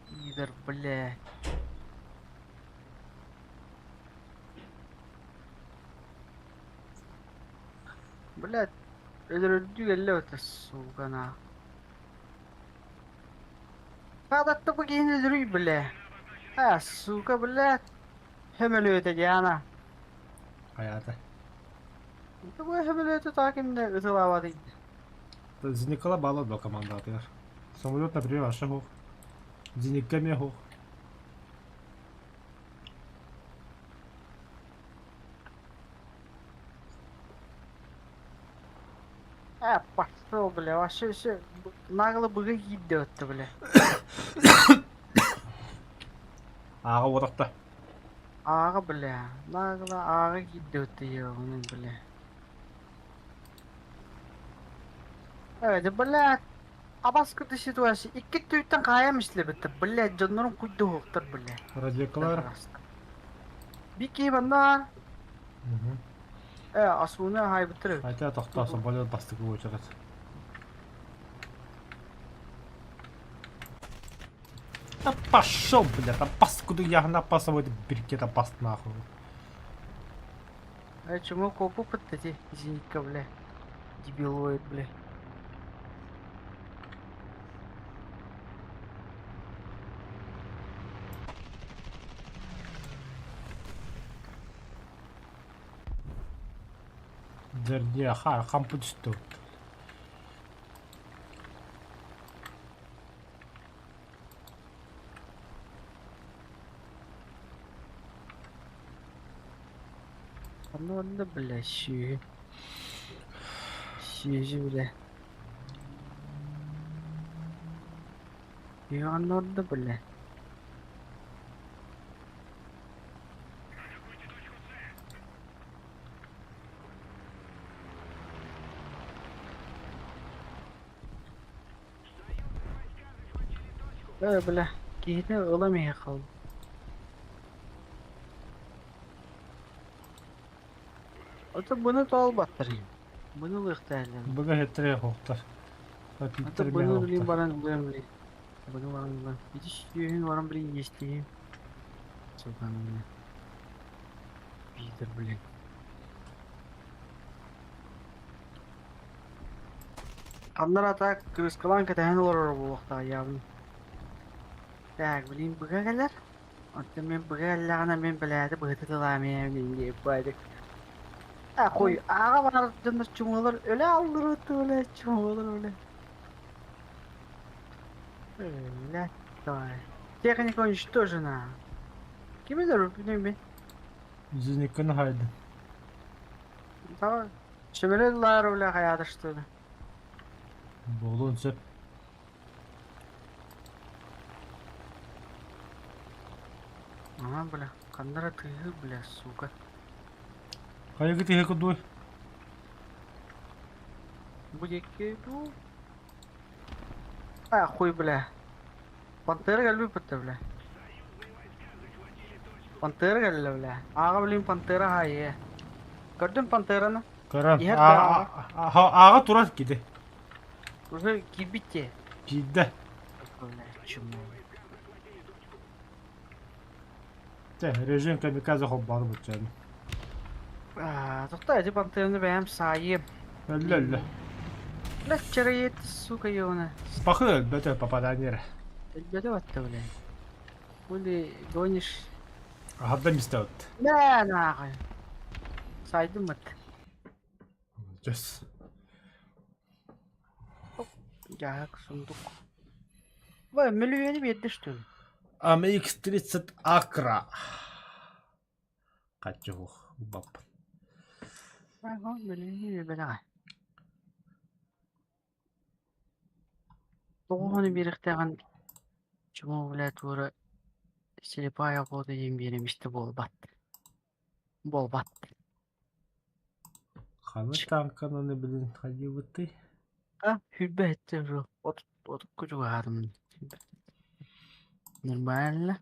Пидор, бля. Бля, өлөрөрдүү кэллэ это, сука, нах. Хаадатта бу киһини өлөрүй, бля. А, сука, бля. Сөмөлүөтэ Диана. Хайата. Бу сөмөлүөтү таа кимде ытылаабат Зеникала бала до команда атыгар. Самолет, например, аша хух. Зеникка ме хух. А, пошел, бля, вообще все нагло быга киирдэ бля. Аға орақта. Ааҕа, бля, нагло ааҕа киирдэ ёбаный, бля. Evet, бля, абаскы ситуация. Икки түүттэн хаайам ишлебетте, бля, дьоннорун куйду хуктар, бля. Радиокалар. Бики банна, э, асуна хайбытыр. Айта тоқта самолет бастығы очырат. Да пошел, бля, да паскуду я на пасовой бирке да паст нахуй. Э, чему копу подтати, зенитка, бля. Дебилоид, бля. Дерне, ха, хампы түсті. Ну ладно, бля, щи. Щи, бля. Янорда, бля. Э, бля, киһини ыла қалды. Ото бұны тол баттырайым. Бұны лыхтайлым. Бұға хеттіре хоқтар. Ото бұны блин баран блин блин. Бұны баран блин. Ити сүйін баран блин естейін. Сука, блин. Пидор, блин. Аннар ата крыскалан кәтәһен олорор буолуохтаах явно. Так, блин, быга кэлэр. Оттон мин быга кэллэҕинэ мин бэлээти быһыта тылаамыйа диэббаайдык. А хуй, ааҕа баар дьоннор чумуолар өлө аллырыт өлө чумуолар өлө. Блядь, давай. Техника уничтожена. Кими да Зеникканы хайды. Давай. Чөмөлө өлө хаyadır что ли. Болуын сөп. Ага, бля, кандара тыгы, бля, сука. Хайгы тихе кудуй. Бу деки ду. А, хуй, бля. Пантера кэлбит бля. Пантера кэллэ, бля. Ааҕа билим Пантера хаайыа. Көрдүм Пантераны. Көрөн. Иһэр да ааҕа. Ааҕа турар киди. Уже киирбит дии. Киирдэ. Бля, чему. Чэ, режим камикадзе холбоон бутчааны. Тохтоо, ити Пантераны бэйэм саайыам. Өллө өллө. Бля, чарайет, сука, ёна. Пахы өлбөтө попадание эрэ. Өлбөтө батта, бля. Хули гонишь? Аһарда мистэбит. Мэ, нахуй. Сайдым бат. Дьэс. Дьаһак сундук. Бай, мөлүйүөнү биэрдэ что ли? AMX-30 Акра. Хаччы бап. Ага, мөлүйүөнү биэрбэтэҕэ. Тоҕуһуну биэриэхтээҕин чмо бля туора слепая охота диэн биэрэн истэ буолбат. Буолбат. Ханы тааҥкананы билин хайыыбытый? А, сүүрбэ сэттэ жыл. Отукка чугаһаатым. Нормально.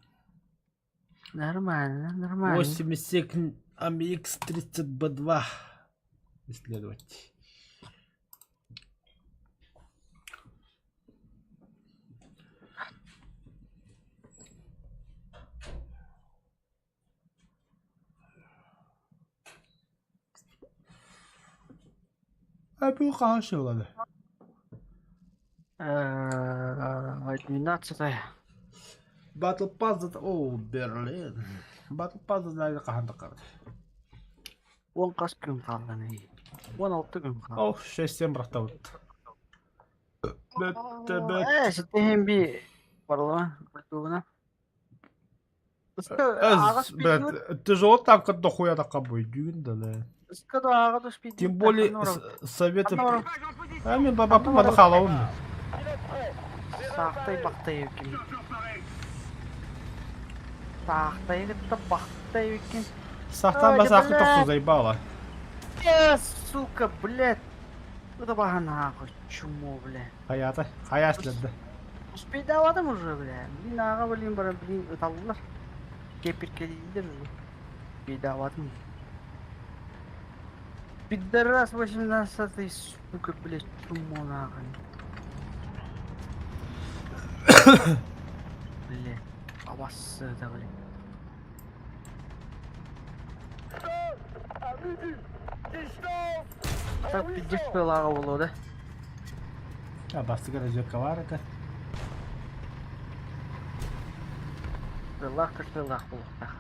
Нормально, нормально. 87 AMX-30B2 исследовать. А бу хаһан сыаланы? 12. Battle Pass о Берлин. Battle Pass знаю хаһан таххар. 10 хас күн хаалланый? 16 күн хаалла. О, 6-7 бырахтабыт. Бөттө бөт. Ээ, ситиһин би барылыма, культурна. Тяжело там, когда хуя така бойдюн да да. Тем более советы... А мен баба папа халаун. Саахтай бахтай эбиккин. Саахтай кытта бахтай эбиккин. Сахтан басахы тохсу заебала. Э, сука, блядь. Это баһана чмо, бля. Хаята, хая следді. Успейдаватым уже, бля. Блин, аға, блин, бара, блин, ыталлар. Кепиркелейдер уже. Успейдаватым. Пидорас 18 сука, блядь, чмо нахуй. Блядь, абассы да, блядь. Так, пиздец пылаға болу, да? А бастыгар разведка бар это. Сыллаах да сыллаах буолуохтаах.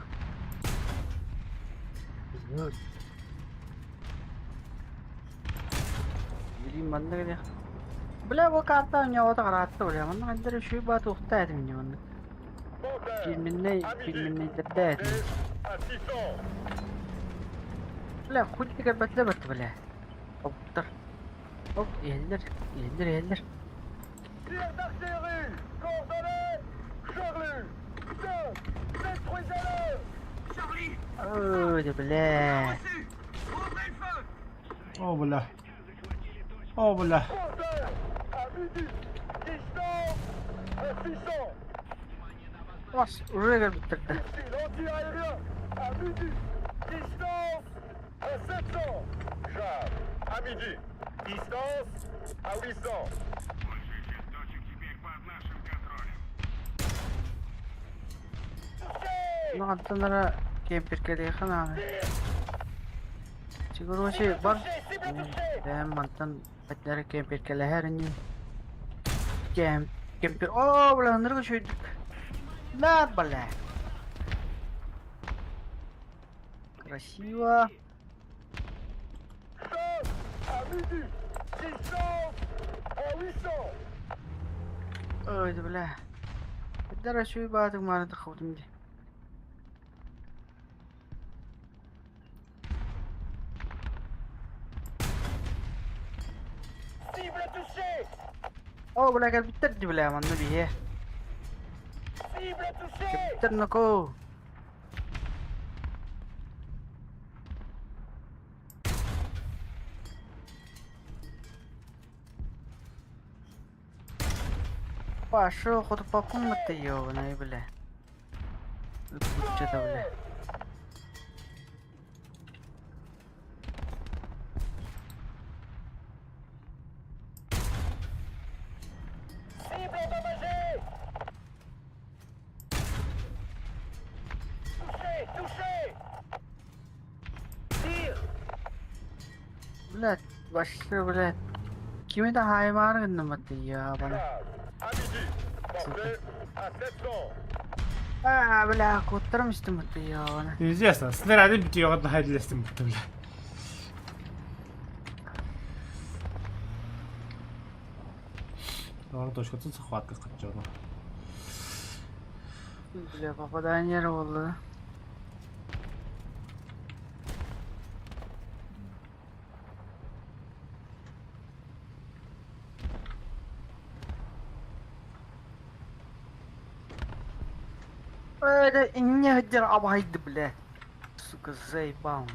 Билим манна гэнэ. Бля, бу карта ньоҕото хараатта бля. Манна хандар үчүгэй баа туохтаа этим инньэ маннык. Фирменнэй, фирменнэйдэрдээ этим. Бля, хоть кэлбэтилэр бэрт бля. Оптар. Оп, иһэллэр, иһэллэр, иһэллэр. Ой, да бля. О, бля. О, бля. Бас, уже кэлбиттэр да. Ну, антон эрэ кемпиркэлиэхэ наада. Чигурочи бар. Бэйэм мантан бэрдэрэ кемпиркэлэһэр ини. Кем кемпир. Оо, бля, ынырык үчүгэйдик. На, бля. Красиво. Ой, да бля. Бэрдэрэ үчүгэй баатык мааны таххыбытым дии. Оо, бля, кэлбиттэр дии, бля, манна биһиэ. Кэлбиттэр ноко. Пошел хоть по комнате, ёбаный, бля. Что-то, бля. Cible endommagée. Touché, touché. Tire. Блядь, вообще, блядь. Кими да хаймаар гынным баты, ёбаный. À midi. Portée à 700. А, бля, куттарым истим баты, ёбаный. Известно, снаряды битьёҕа наһайдылестим бутта бля. Аны точкатын захватка кытчаны. Бля, попадание буолла. Это не абайды, бля. Сука, заебал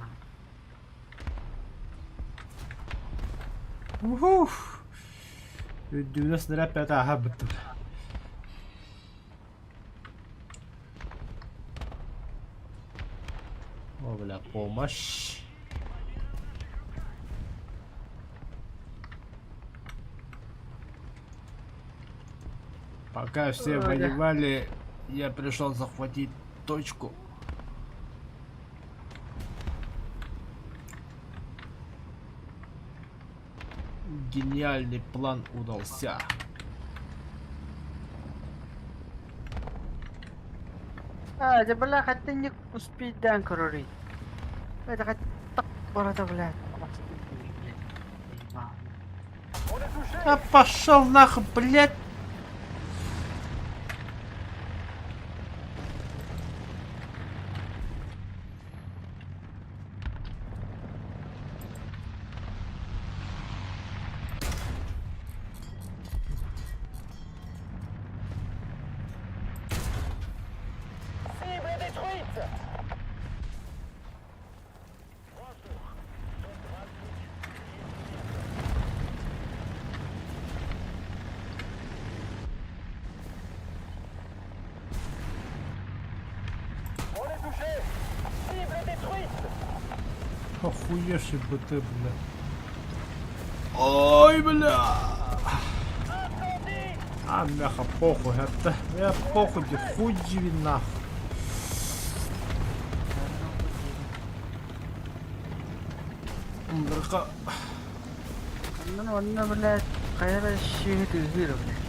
нам. Уф. Үрдүнэ снаряд пята аха быттым. О, бля, помощь. Пока все Ой, да. воевали, я пришел захватить точку. Гениальный план удался. А, это, бля, хотя не успеть дан көрөрүй. Это хоть так барата, блядь. Блядь. Заебал. On est touché. А пошел нахуй, блядь! Cible détruite. On est touché. Cible détruite. Охуевший бы ты, бля. Ой, бля! Incendie. А, мяха, похуй, это... Я похуй, хуй живи нахуй. Мырка. Оннон онно, блядь, хайра сүөһү тыыһыыр, блядь.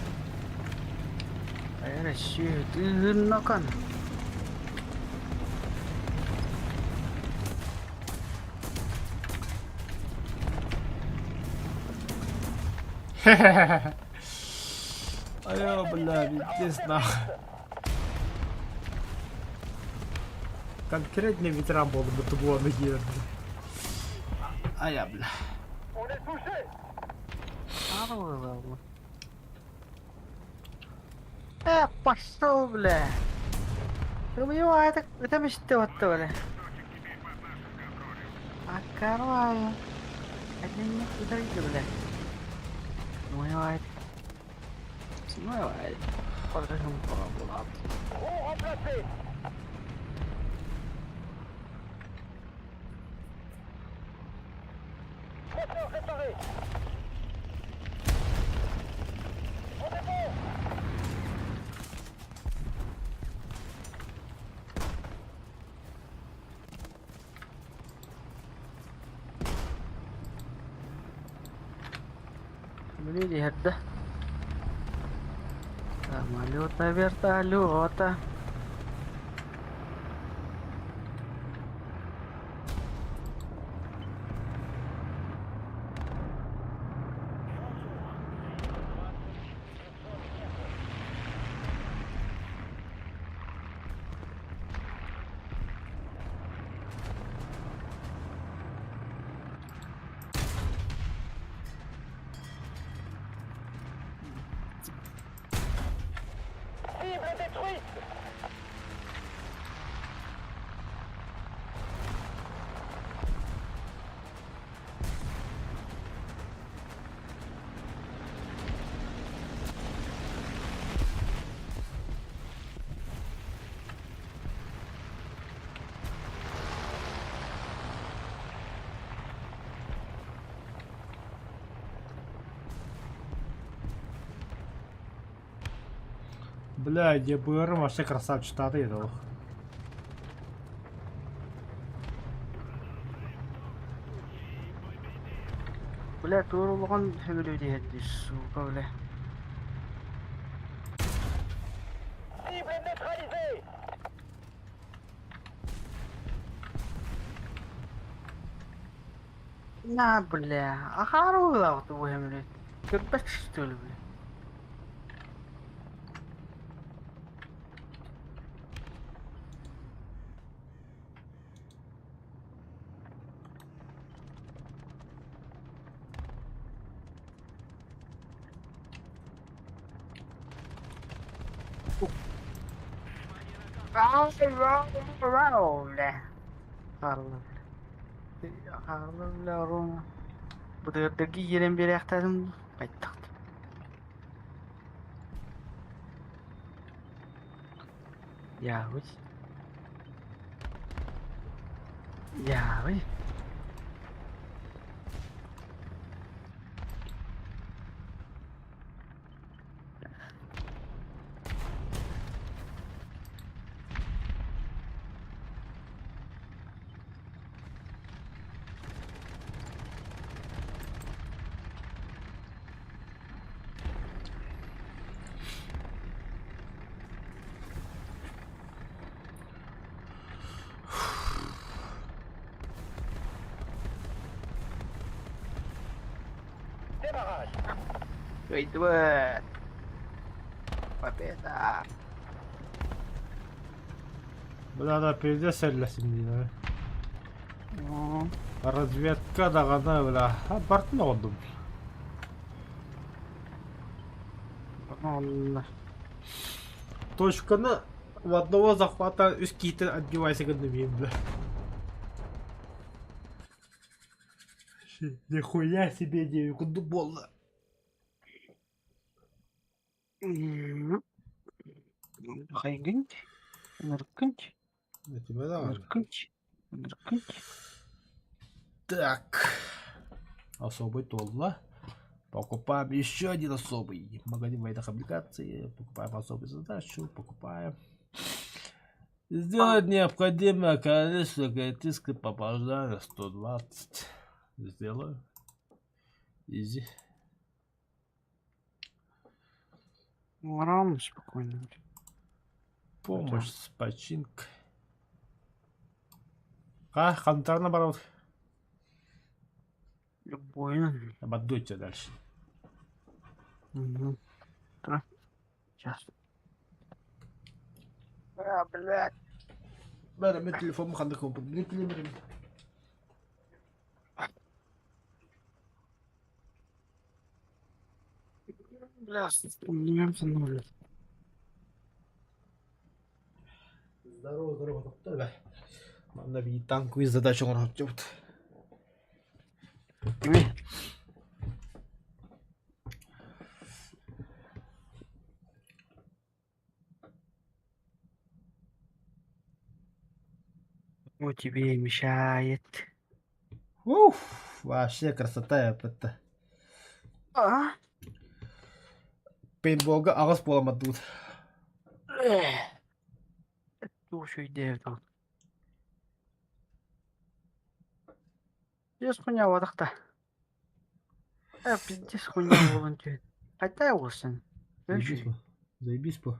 Хайра сүөһү тыыһыыр нокон. А я, бля, пиздец нахуй. Конкретно ветеран был, будто было ноги, бля. А я, бля. On est touché. Арылы. Пошел, бля. Убивай, это мечты вот бля. А корова. Один не ударили, бля. Убивай. Убивай. Roue remplacée. Moteur réparé. On est bon. Блин, да. Самолета, вертолета. Cible détruite. Бля, ДБР вообще красавчик тады еді ол. Бля, туор улахан сөмөлүөт иһэр дии, сука, бля. На, бля, ахаар уолаах бу сөмөлүөт. Көрбөт что ли, бля? Бытыырдарга киирэн биэриэхтээтим байтах. Яабый. Яабый. Кыайдыбыт! Победа! Бля, да, пиздец сэллэсин диэн. Разведка даҕаны, бля, бартын оҕордум. Онно. Точканы в одного захвата үс киитин отбивайся гынным бля. Нихуя себе девять курдук буолла. Хайгынч, ныркынч, Этимэ даҕаны. ныркынч, ныркынч. Так. Особый туолла. Покупаем еще один особый. Магазин военных облигаций. Покупаем особую задачу. Покупаем. Сделать необходимое количество критической попадания 120. Сделаю. Изи. Ровно, спокойно. Помощь с починкой. А, Хантар наоборот. Любой. Ободуйте дальше. Угу. Сейчас. А, блядь. Бәрі мен телефоным қандай компьютер. Бля, блядь. Здорово, здорово, доктор. Манна биир танковый задача оҥорон Кими? О, тебе мешает. Уф, вообще красота это. А? Пейнтболга аҕыс буоламмат Туох өйдөөбүт Пиздец хуйня буолбатах да. Э, пиздец хуйня буолан түһэн. Хайдах буолсан? Заебись по. Заебись по.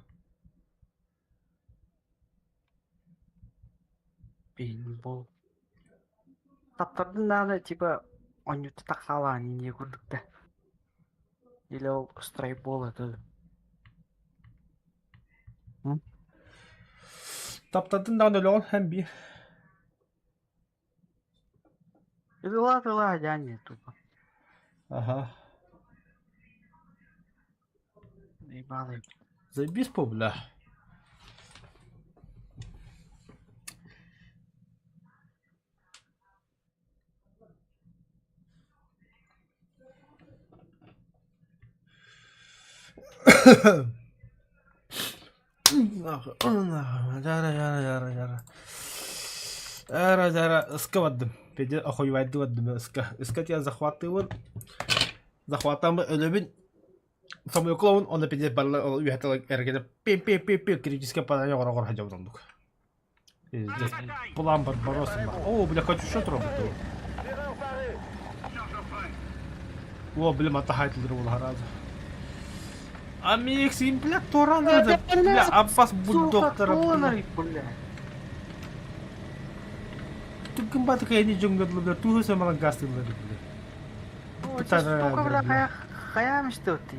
Пейнтбол. Таптардын даҕаны типа оонньуута тахсаалаан инньэ курдук да. Или ол страйкбол это. Таптардын даҕаны өлөҕүн һэн биир. Тыла-тыла дьаанньа тупо. Ага. Заебалы. Заебись по, бля. Ыска бардым. Педе охуевайды бардым ыска. Ыска тебя захватывал. Захватам өлөбүн. Самоклоун онно пиздец барла үөһэ эргэнэ пи-пи-пи-пи критический попадание оҕор хадьабыт оннук. Пиздец. План Барбаросса. О, бля, хочу что работал. О, бля, матахайтылыр ол харазы. Амикс, им, бля, туран надо. Бля, Аббас бульдоктора. Бля. Түгін баты кайны жоңгадылы, бля, туһу самалан гастылары, бля. Сука, бля, хайам что ты,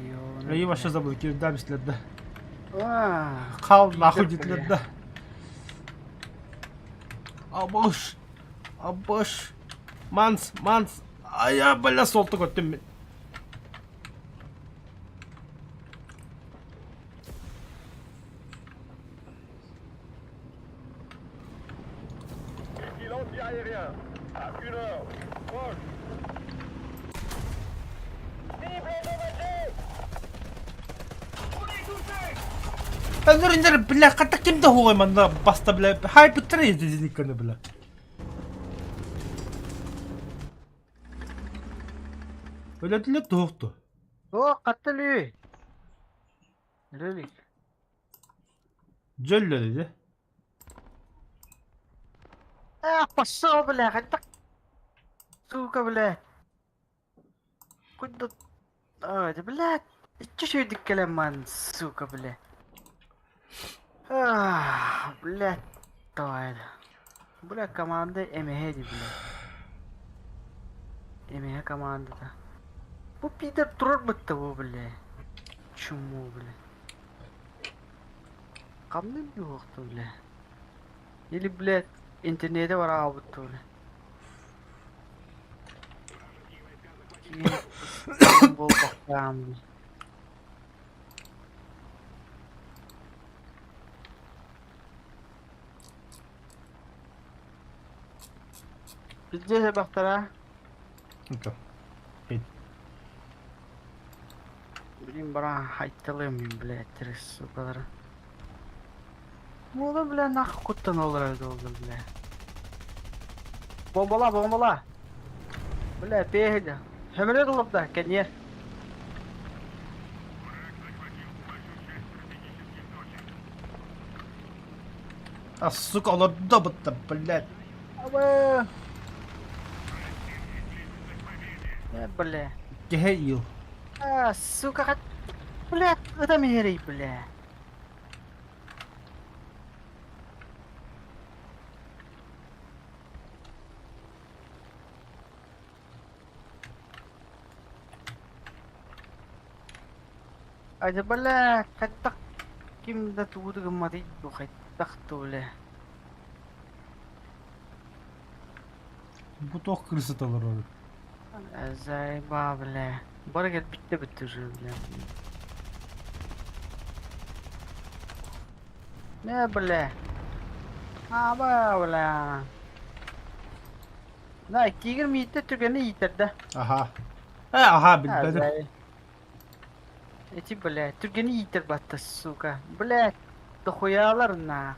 Я вообще забыл, кирдамислер, да. Хал нахуй дитлер, да. Абаш! Абаш! Манс! Манс! Айа, бля, солтук өттүм мин. Өнөр бля, хата ким да хуой манна баста бля, хай быттара ездили бля. Өлөтүлэр туохту. О, хаттылыы. Рөлик. Дьөллө А, пошел, бля, хотя... Сука, бля. Куда... А, да, блядь. Че шөйдік кэлэмман, сука, бля. А, блядь, давай. Бля, команда эмэһэ дии, бля. Эмэһэ командата. Бу пидор турар бытта бу, бля. Чуму, бля. Хамнын юохту, бля. Или, блядь, интернете бараабыт бля. Буолбахтаам. Пиздец бахтара. Это. Блин, бара хайталым, блядь, сукалар. Буолу, бля, нахуй куттан олорор долду, бля. Бомбала, бомбала. Бля, пехля. Хөмөрө да, кэнье. А, сука, олордо бытта, блядь. Аба. Э, бля. Кеһэ ил. А, сука, блядь, это мири, бля. Айда, бля, хайдах ким да тугу гымматый ду хайдах ту, бля. Бу туох крысата олорор. Заеба, бля. Бары кэлбиттэ бүттэ уже, бля. Не, бля. Аба, бля. На, тигр мииттэ түргэнэ иитэрдэ. Аха. Э, аха, билбэтим. Эти, бля, түргэнэ иитэр батта, сука. Бля, дохуялар нах.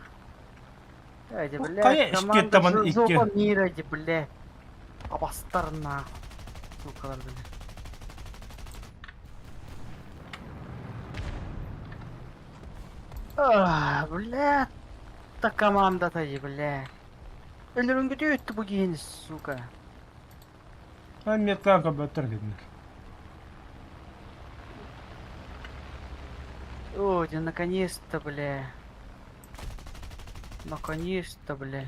Эти, бля, Хайа команда икки икки. жопа мира, эти, бля. Абастар нах. Сукалар, бля. Ах, бля, та команда-то, бля. Өлөрөнгөтү өттү бу киһини, сука. Мен меткан көбөттөр кединер. О, да наконец-то, бля. Наконец-то, бля.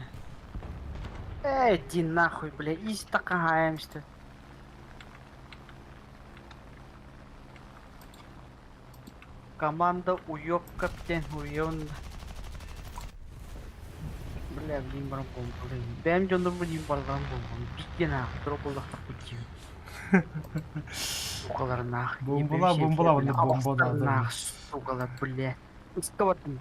Эй, иди нахуй, бля, ис такагаемся. Команда уёбка птен уён. Бля, блин, барам бомбалын. Бэм дьонум блин барам бомбалын. Битте нахуй, дрополлахта пути. Сукалар нах. Бомбала, бомбала, бомба, бомба, да, да. Нах, сукалар, бля. Ыскабатын.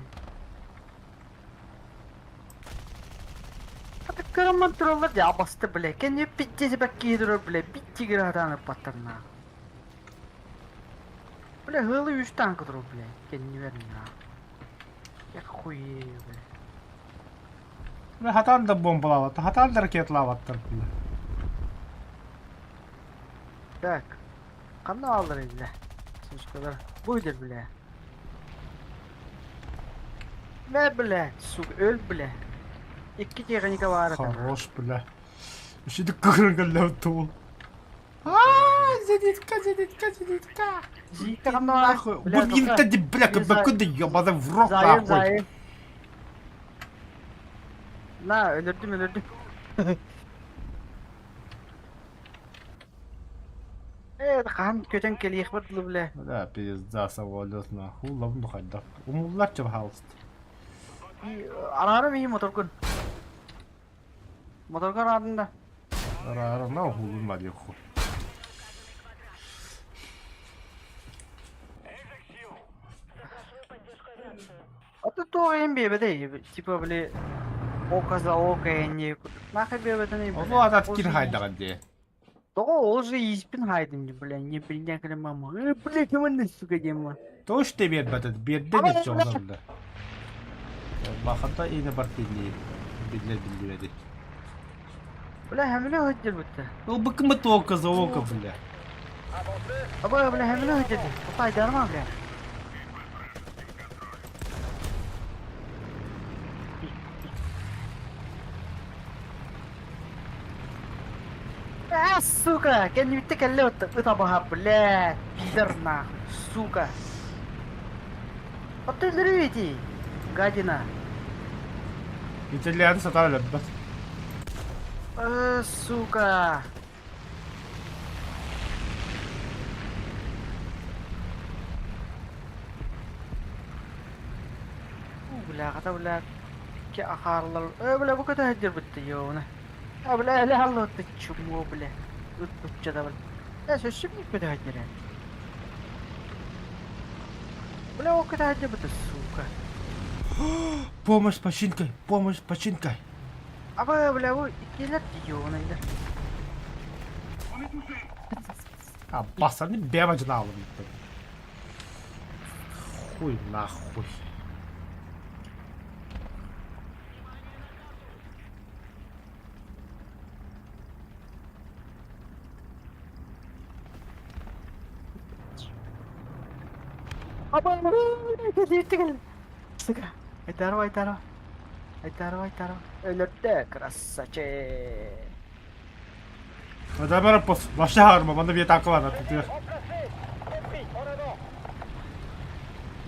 Кыраман тураллар дьэ абаста бля. Кэнни пиздец бэккиһи турар бля. Биттигир хатааны паттар нах. Бля, хылы үс танка турар бля. Кэннибэр нах. Я хуею, бля. Бля, хатаан да бомбалаабаттар, хатаан да ракеталаабаттар, бля. Так. Ханна ааллар бля. Сучкалар. Бу иһэр бля. Мэ бля, сука, өл бля. Икки техника баар этэ. Хорош, бля. Үшүдүк көрөн кэллэбит туу. Зенитка, зенитка, зенитка. Зенитка ханна баар? Нахуй. Бу винта бля, кыбакы да ебаный в рот Зайым, нахуй. зайым. На, өлөрдүм, өлөрдүм. Э, хаһан көтөн кэлиэхпэр дылы бля. Да, пизда, самолет нахуй. Лабын хайдах. Умулларча, пожалуйста. Араарым иһин моторгун. Моторга араадын да. Араара, на уһулун мариху. А ты туох иһин биэбэтэй? Типа, били, око за око эннии курдук. Нахуй биэбэтиний, бля. Ону атат кир хайдаҕын дии. Тоҕо ол же ииспин хайдым дии, бля, не билинэн кэлэн мама. Э, бля, кимин сука диэн Тош те биэрбэтэ, биэрдэ Ама, диэччи оҕолор бля. Бахата ине бартини биллэр биллибэти. Бля, хэмилэ сылдьар Ылбыккымыт око за око, бля. Аба, бля, хэмилэ сылдьар. Хайдарма, бля. А, сука, кэннибиттэ кэллэ ыт абаһа, бля, пидор нахуй, сука. Вот ты өлөрү гадина. Итальяны сатаан өлөрбөт. Э, сука. У, бля, хата, бля, икки ахаарлар. Э, бля, бу көтө сылдьар бытты, ёна. А, бля, эле аллы чуму, бля. Ыт бучча бля. Э, сөссүм көтө сылдьар. Бля, ол көтө сылдьар бытты, сука. Помощь с починкой, помощь с починкой. Аба, бля, бу иккилэр ёна. А, басаны бэм дьанаалым. Хуй нахуй. Аба, бля, Сука. Айтарва, айтарва. Айтарва, айтарва. Өлөрдө, красавчик. Адамара пос, вообще харма, манна бие танка бар, тутуер.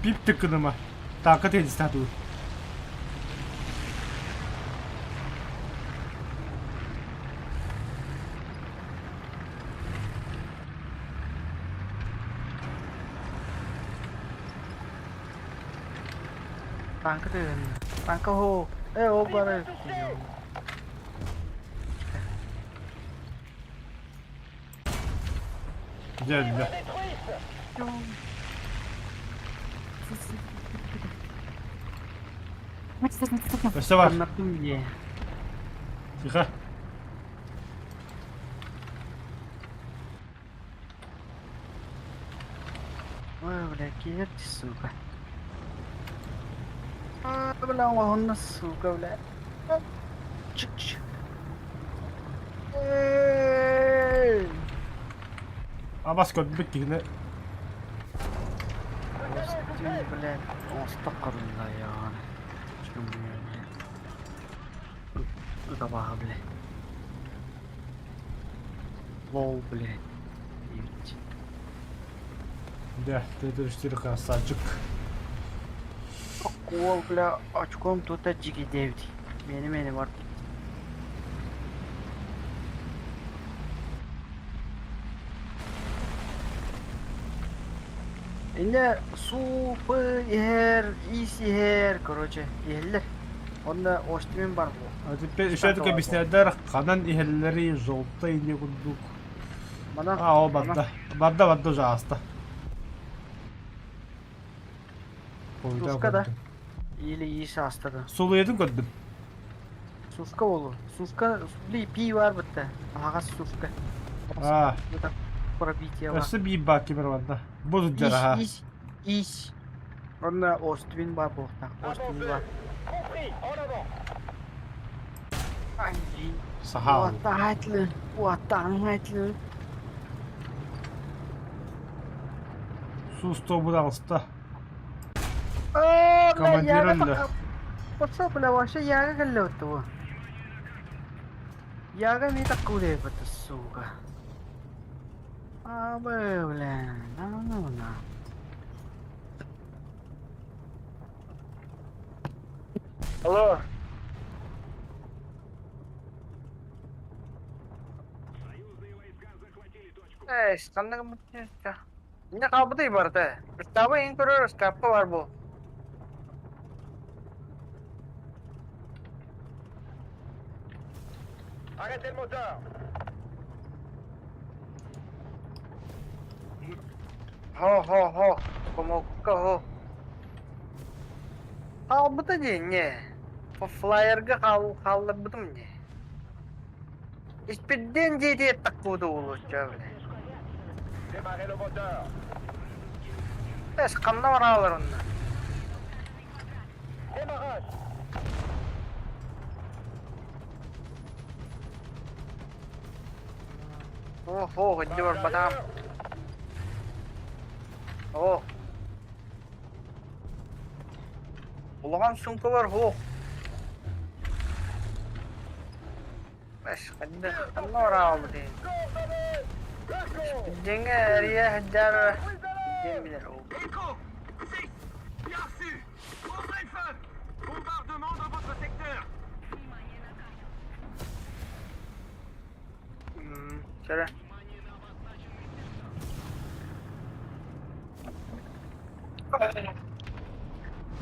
Пип тыкыныма. Танка теннис туу. Танка тыгын. Танка хо. Э, ол бары. Дьэ, бля. Өссө бар. Аннаттым дии. Тихо. Ой, бля, киэр сука. А, бля, он сука, бля. Чик-чик. Эй! Абас көрбүт киһини. Остин, бля, оста я. Чум, бля. Ыт бля. Лол, бля. Ебать. Да, Т-34 красавчик. Кол, бля, очком тут джиги 9. Мени-мени бар. Инде супы иһэр, ис иһэр, короче, иһэллэр. Онно остимин бар бу. А теперь еще только объясняйдар, ханан иһэллэри желтый не курдук. Мана А, ол барда. Барда, барда уже ааста. Ойда Сушка да. көрдүм. Или ис астады. Сулуйдун көрдүм. Сушка болу. Сушка, бли, пи бар бітті. Ағас сушка. А, Это пробитие бар. өссө биир баар кимер барда. Бу сылдьар Ис, ис, ис. Онно оствин бар буохтаах. Оствин бар. Ай, Саха. Уаттаатлы, уаттааҥҥатлы. Суустуобут аҕыста. Оо, бля, Командир яга өллө. пока. Пошел, бля, вообще яга кэллэбит бу. Яга не так кулебит, сука. А, бля, на на на. Алло. Эй, ханнык Инньэ хаалбытай барыта. Ыстааба иһин көрөр ыскаапка баар буол. Хо-хо-хо, хомуокка хо. Хаалбыта дии инньэ. Флайерга хаал хаалларбытым дии. Испирдиэн дьиэтигэр тахпыта уолуочча бile. Эс ханна бараалар онно? Ох, ох, инде барбатам. Ох. Улахан сумка бар, ох. Ханна бараабытый? Дьиҥэ эрийэ сылдьар диэн билэр ол. Чөрө.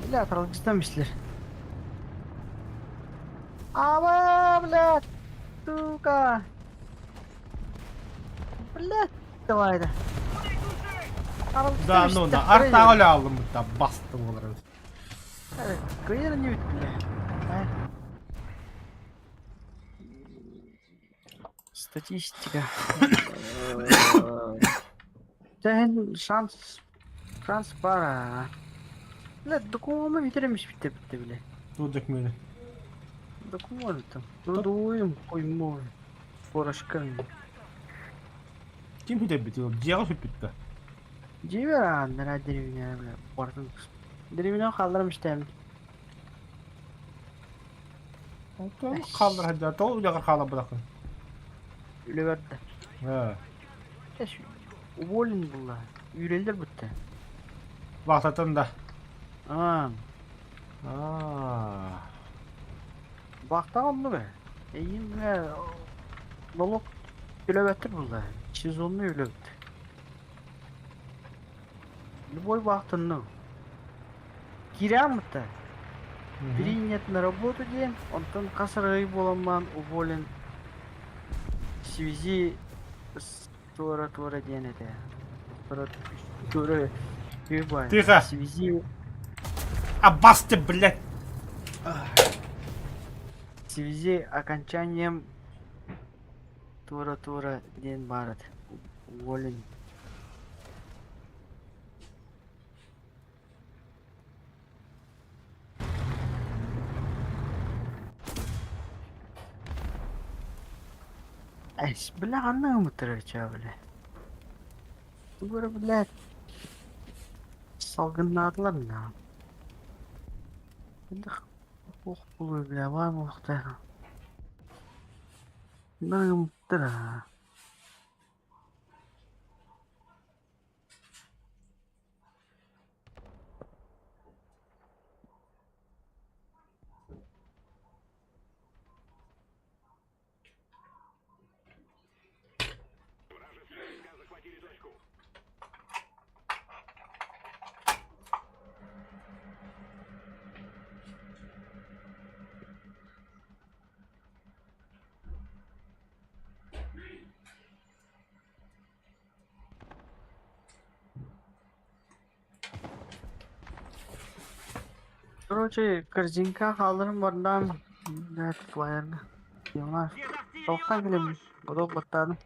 Бля, аралдьытан бистилэр. Аба, блядь, сука. Блядь, давай да. Да, ну да, артаҕа өлө алыммыта басты буолар эбит. Кыйыр не бля. Статистика. Тэһин шанс шанс баар Бля, докумуону бүтэрэммиш бүттэ бүттэ бile. Туох докумуону? Докумуон там. Трудовым хуймой. Порошками. Ким бүтэрбит? Дьиэҕэ сүппүт да? Дьиэбэр ааннара деревня бля бардым. Деревня хаалларым истээбит. Оттон хааллар сылдьар. Тоҕо үлэҕэр хаалларбатаххын? Үлэбэр да. Ээ. Уволен была. Үүрэллэр бүттэ. Вахтатын да. Аа. Аа. Вахтаҕа оннук ээ. Эйиин бля нолуок төлөөбөттөр булла. Сезонный үлэбит. Любой вахтанны. Киирэн бытта. Принят на работу диэн, онтон хас эрэ ый буоламмаан уволен в связи с туора-туора диэн этэ. Туора Тихо! в связи Аббас ты, блядь! в связи окончанием туора-туора диэн баар этэ. Уволен. Эс, бля, ханна гыммыттара чаа, бля. Тугу эрэ, блядь, салгыннаатылар да. Туох буолуой, бля, баар буолуохтаах. Ханна гыммыттара. Короче, корзинка хааларын бардаан блядь, флайерга. Дьоннор, туохтан кэлэммин, годок баттаадым.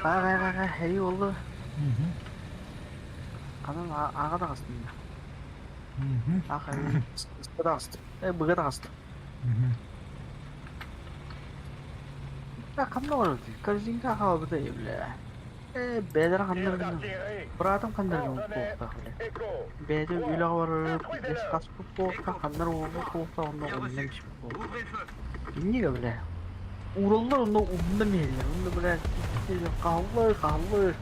Хаа хаа хаа хэй буолла. Ханан ааҕа таҕыстым да. Аах ыста таҕыстым. Э быга таҕыстым. Ханна барабытый? Корзинка хаалбыта бля. Э бэйэлэрэ ханна гынна? Быраатым ханна гына буолуохтаах бля. Бэйэтэ үлэҕэ барар хаспыт буолуохтаах, ханна эрэ уурбут буолуохтаах онно умнан испит буолуохтаах. Иннигэ бля. Уураллар онно умнан иһэллэр. Онно бля хаһыллар, хаһыллар.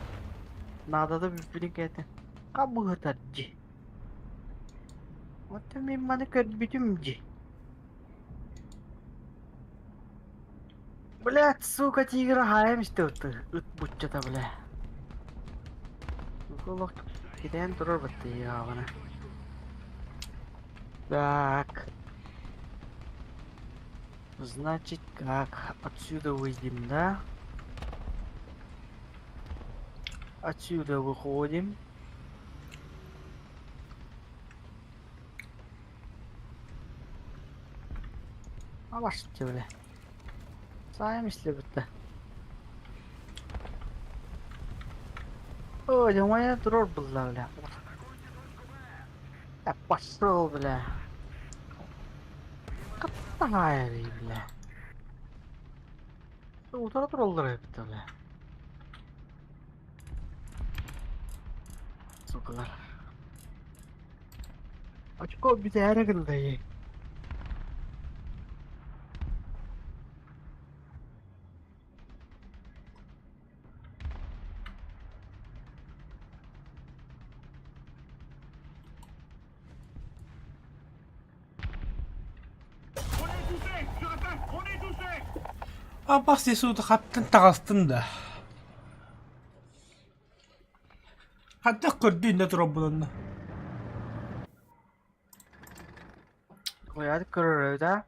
Наадата бүппүтүн кээтэ. Хабыһытар дьи. Оттон мин маны көрбүтүм дьи. Блядь, сука, тигра хаайан истэ ыт буччата, бля. Олох китээн турар баттыйаабына. Так. Значит, как? Отсюда выйдем, да? Отсюда выходим. Абашты бля. Сайым истибиттэ. Ой, думаю, турар булла бля. Я пошел, бля. Каттаҕаайарый, бля. Утара тураллар эбит бля. Сукалар. Очко бүтээри гыннайы. Абас суут хаттан таҕыстын да. Хайдах көрдүү иннэ турарбын онно? Куйаар көрөрө да.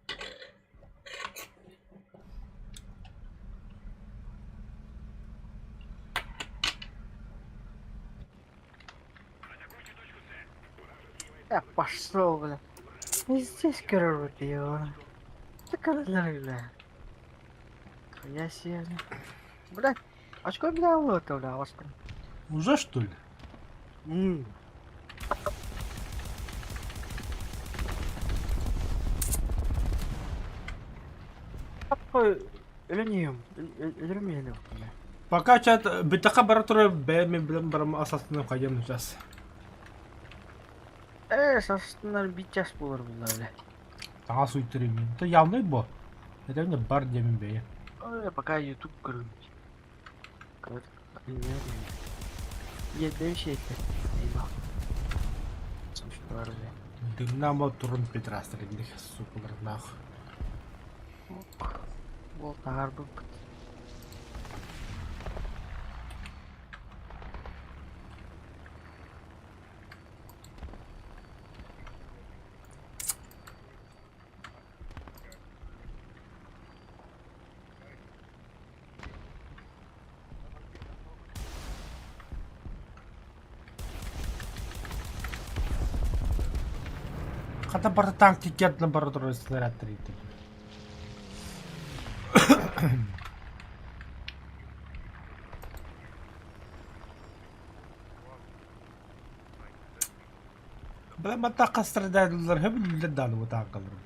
Я пошел, бля. Здесь көрөрбүт его. Көрөлөр бля. Я себе. Бля, очко бля это, бля, Оскар. Уже что ли? М. Такой өлөнүйүм, өлөрмүйөнү бля. Пока чат бүтәхэ бара турар бэйэм билэн барам асасынан хайыам сейчас. Э, састынар бир час буолар булла бля. Таҥас уйтарымын. Это явный бо. Это не бар диэмин бэйэ. Ой, пока YouTube көрүм. Иэдэм сиэтэ. Аймах. Дымнаама турун петрастар инник сукуларнаах. Ол таһаарбыппыт. Хата барыта танк тиккэрдинэн бара турар снарядтар иитэр. Бля, мантан страдаллар хөбүлүүллэр даҕаны бу тааҥкалары.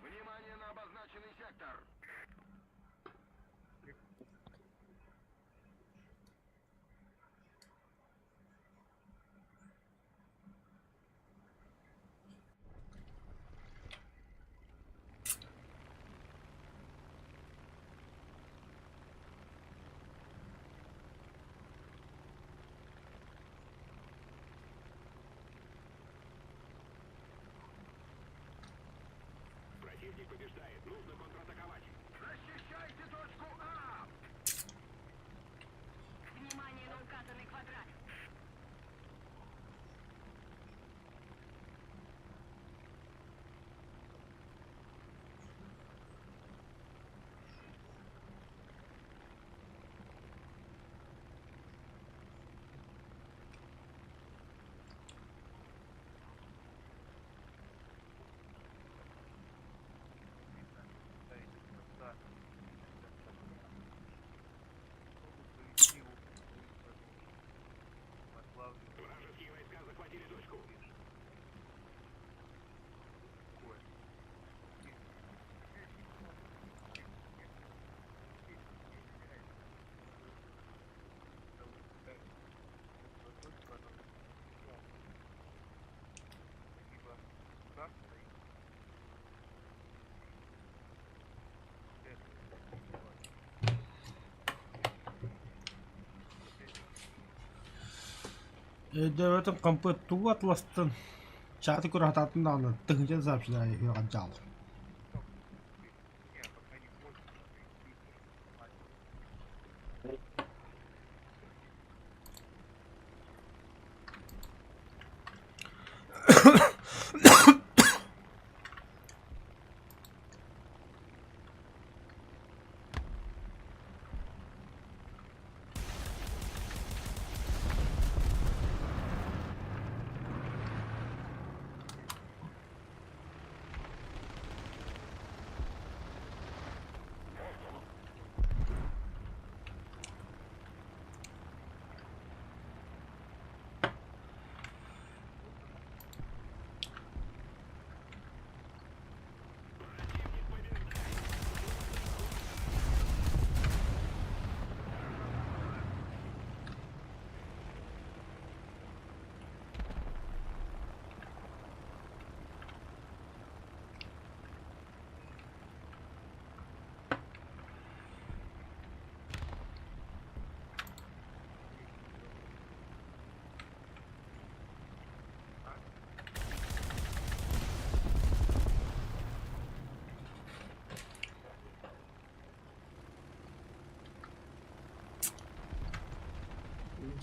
Внимание на обозначенный сектор! Противник побеждает. Нужно контратаковать. Защищайте точку А! Внимание на указанный квадрат. Вражеские войска захватили точку. Өйдөөбөтүм компыт тугу атластын чааты көрө сатаатым даҕаны тыһыынча сообщение үһүөҕүн дьаал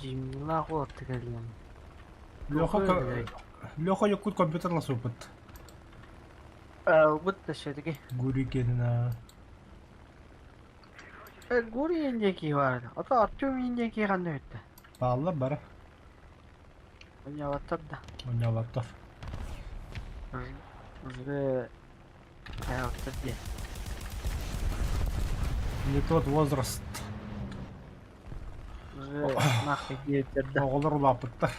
Дьиҥнээх уолаттар кэллим. Леха, Леха Якут компьютер ласуппут. Ылбыт да все-таки. Гурикина. Гурий диэки баар. Ото Артем диэки ханна бүттэ? Бааллар бары. Онньоолоттор да. Онньоолоттор. Уже диэн. Не тот возраст. Уже нахуй диэбиттэр да. Оҕолор улааппыттар.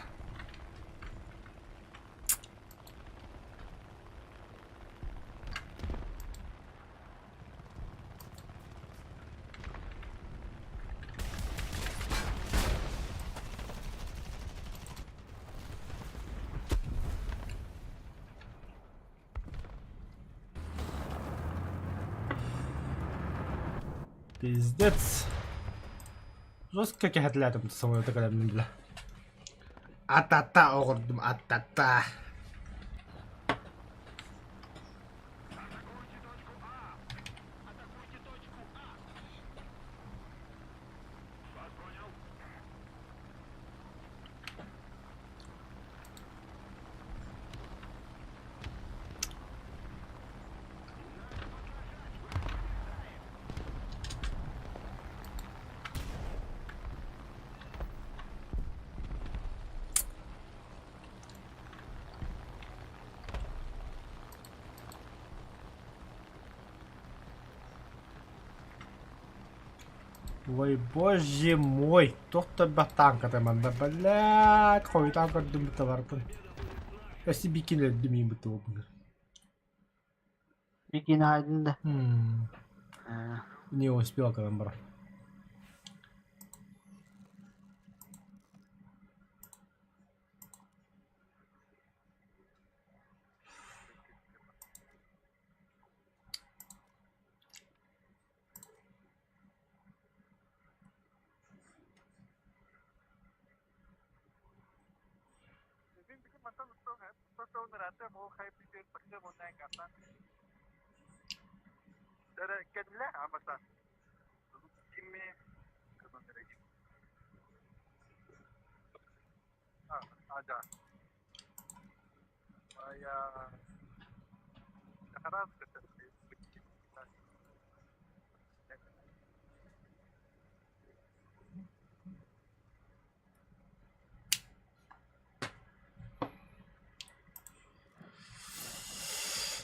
Пиздец. Жестко кэһэтилээтим самолета кэлэммин бile. Атата оҕордум атата. Атакуйте точку А! Атакуйте точку А! Вас понял? Ой, боже мой, туох да элбэх тааҥката манна, блядь, хойутаан көрдүм быталарбын. Өссө бикин өлдүм иин бытылбын. Бикин айдын да. Не успел кэлэн баран.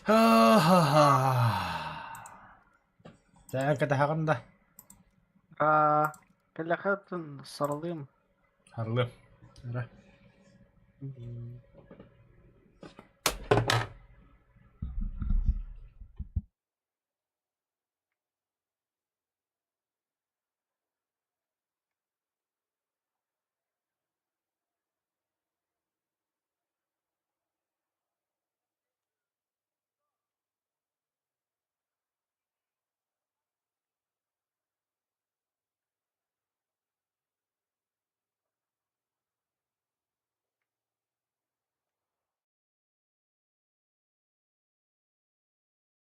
Ха-ха-ха. Сään кэтэһэҕин да? Аа, кэлэхэтин сарылыым. Сарылыам. Эрэ. Мм.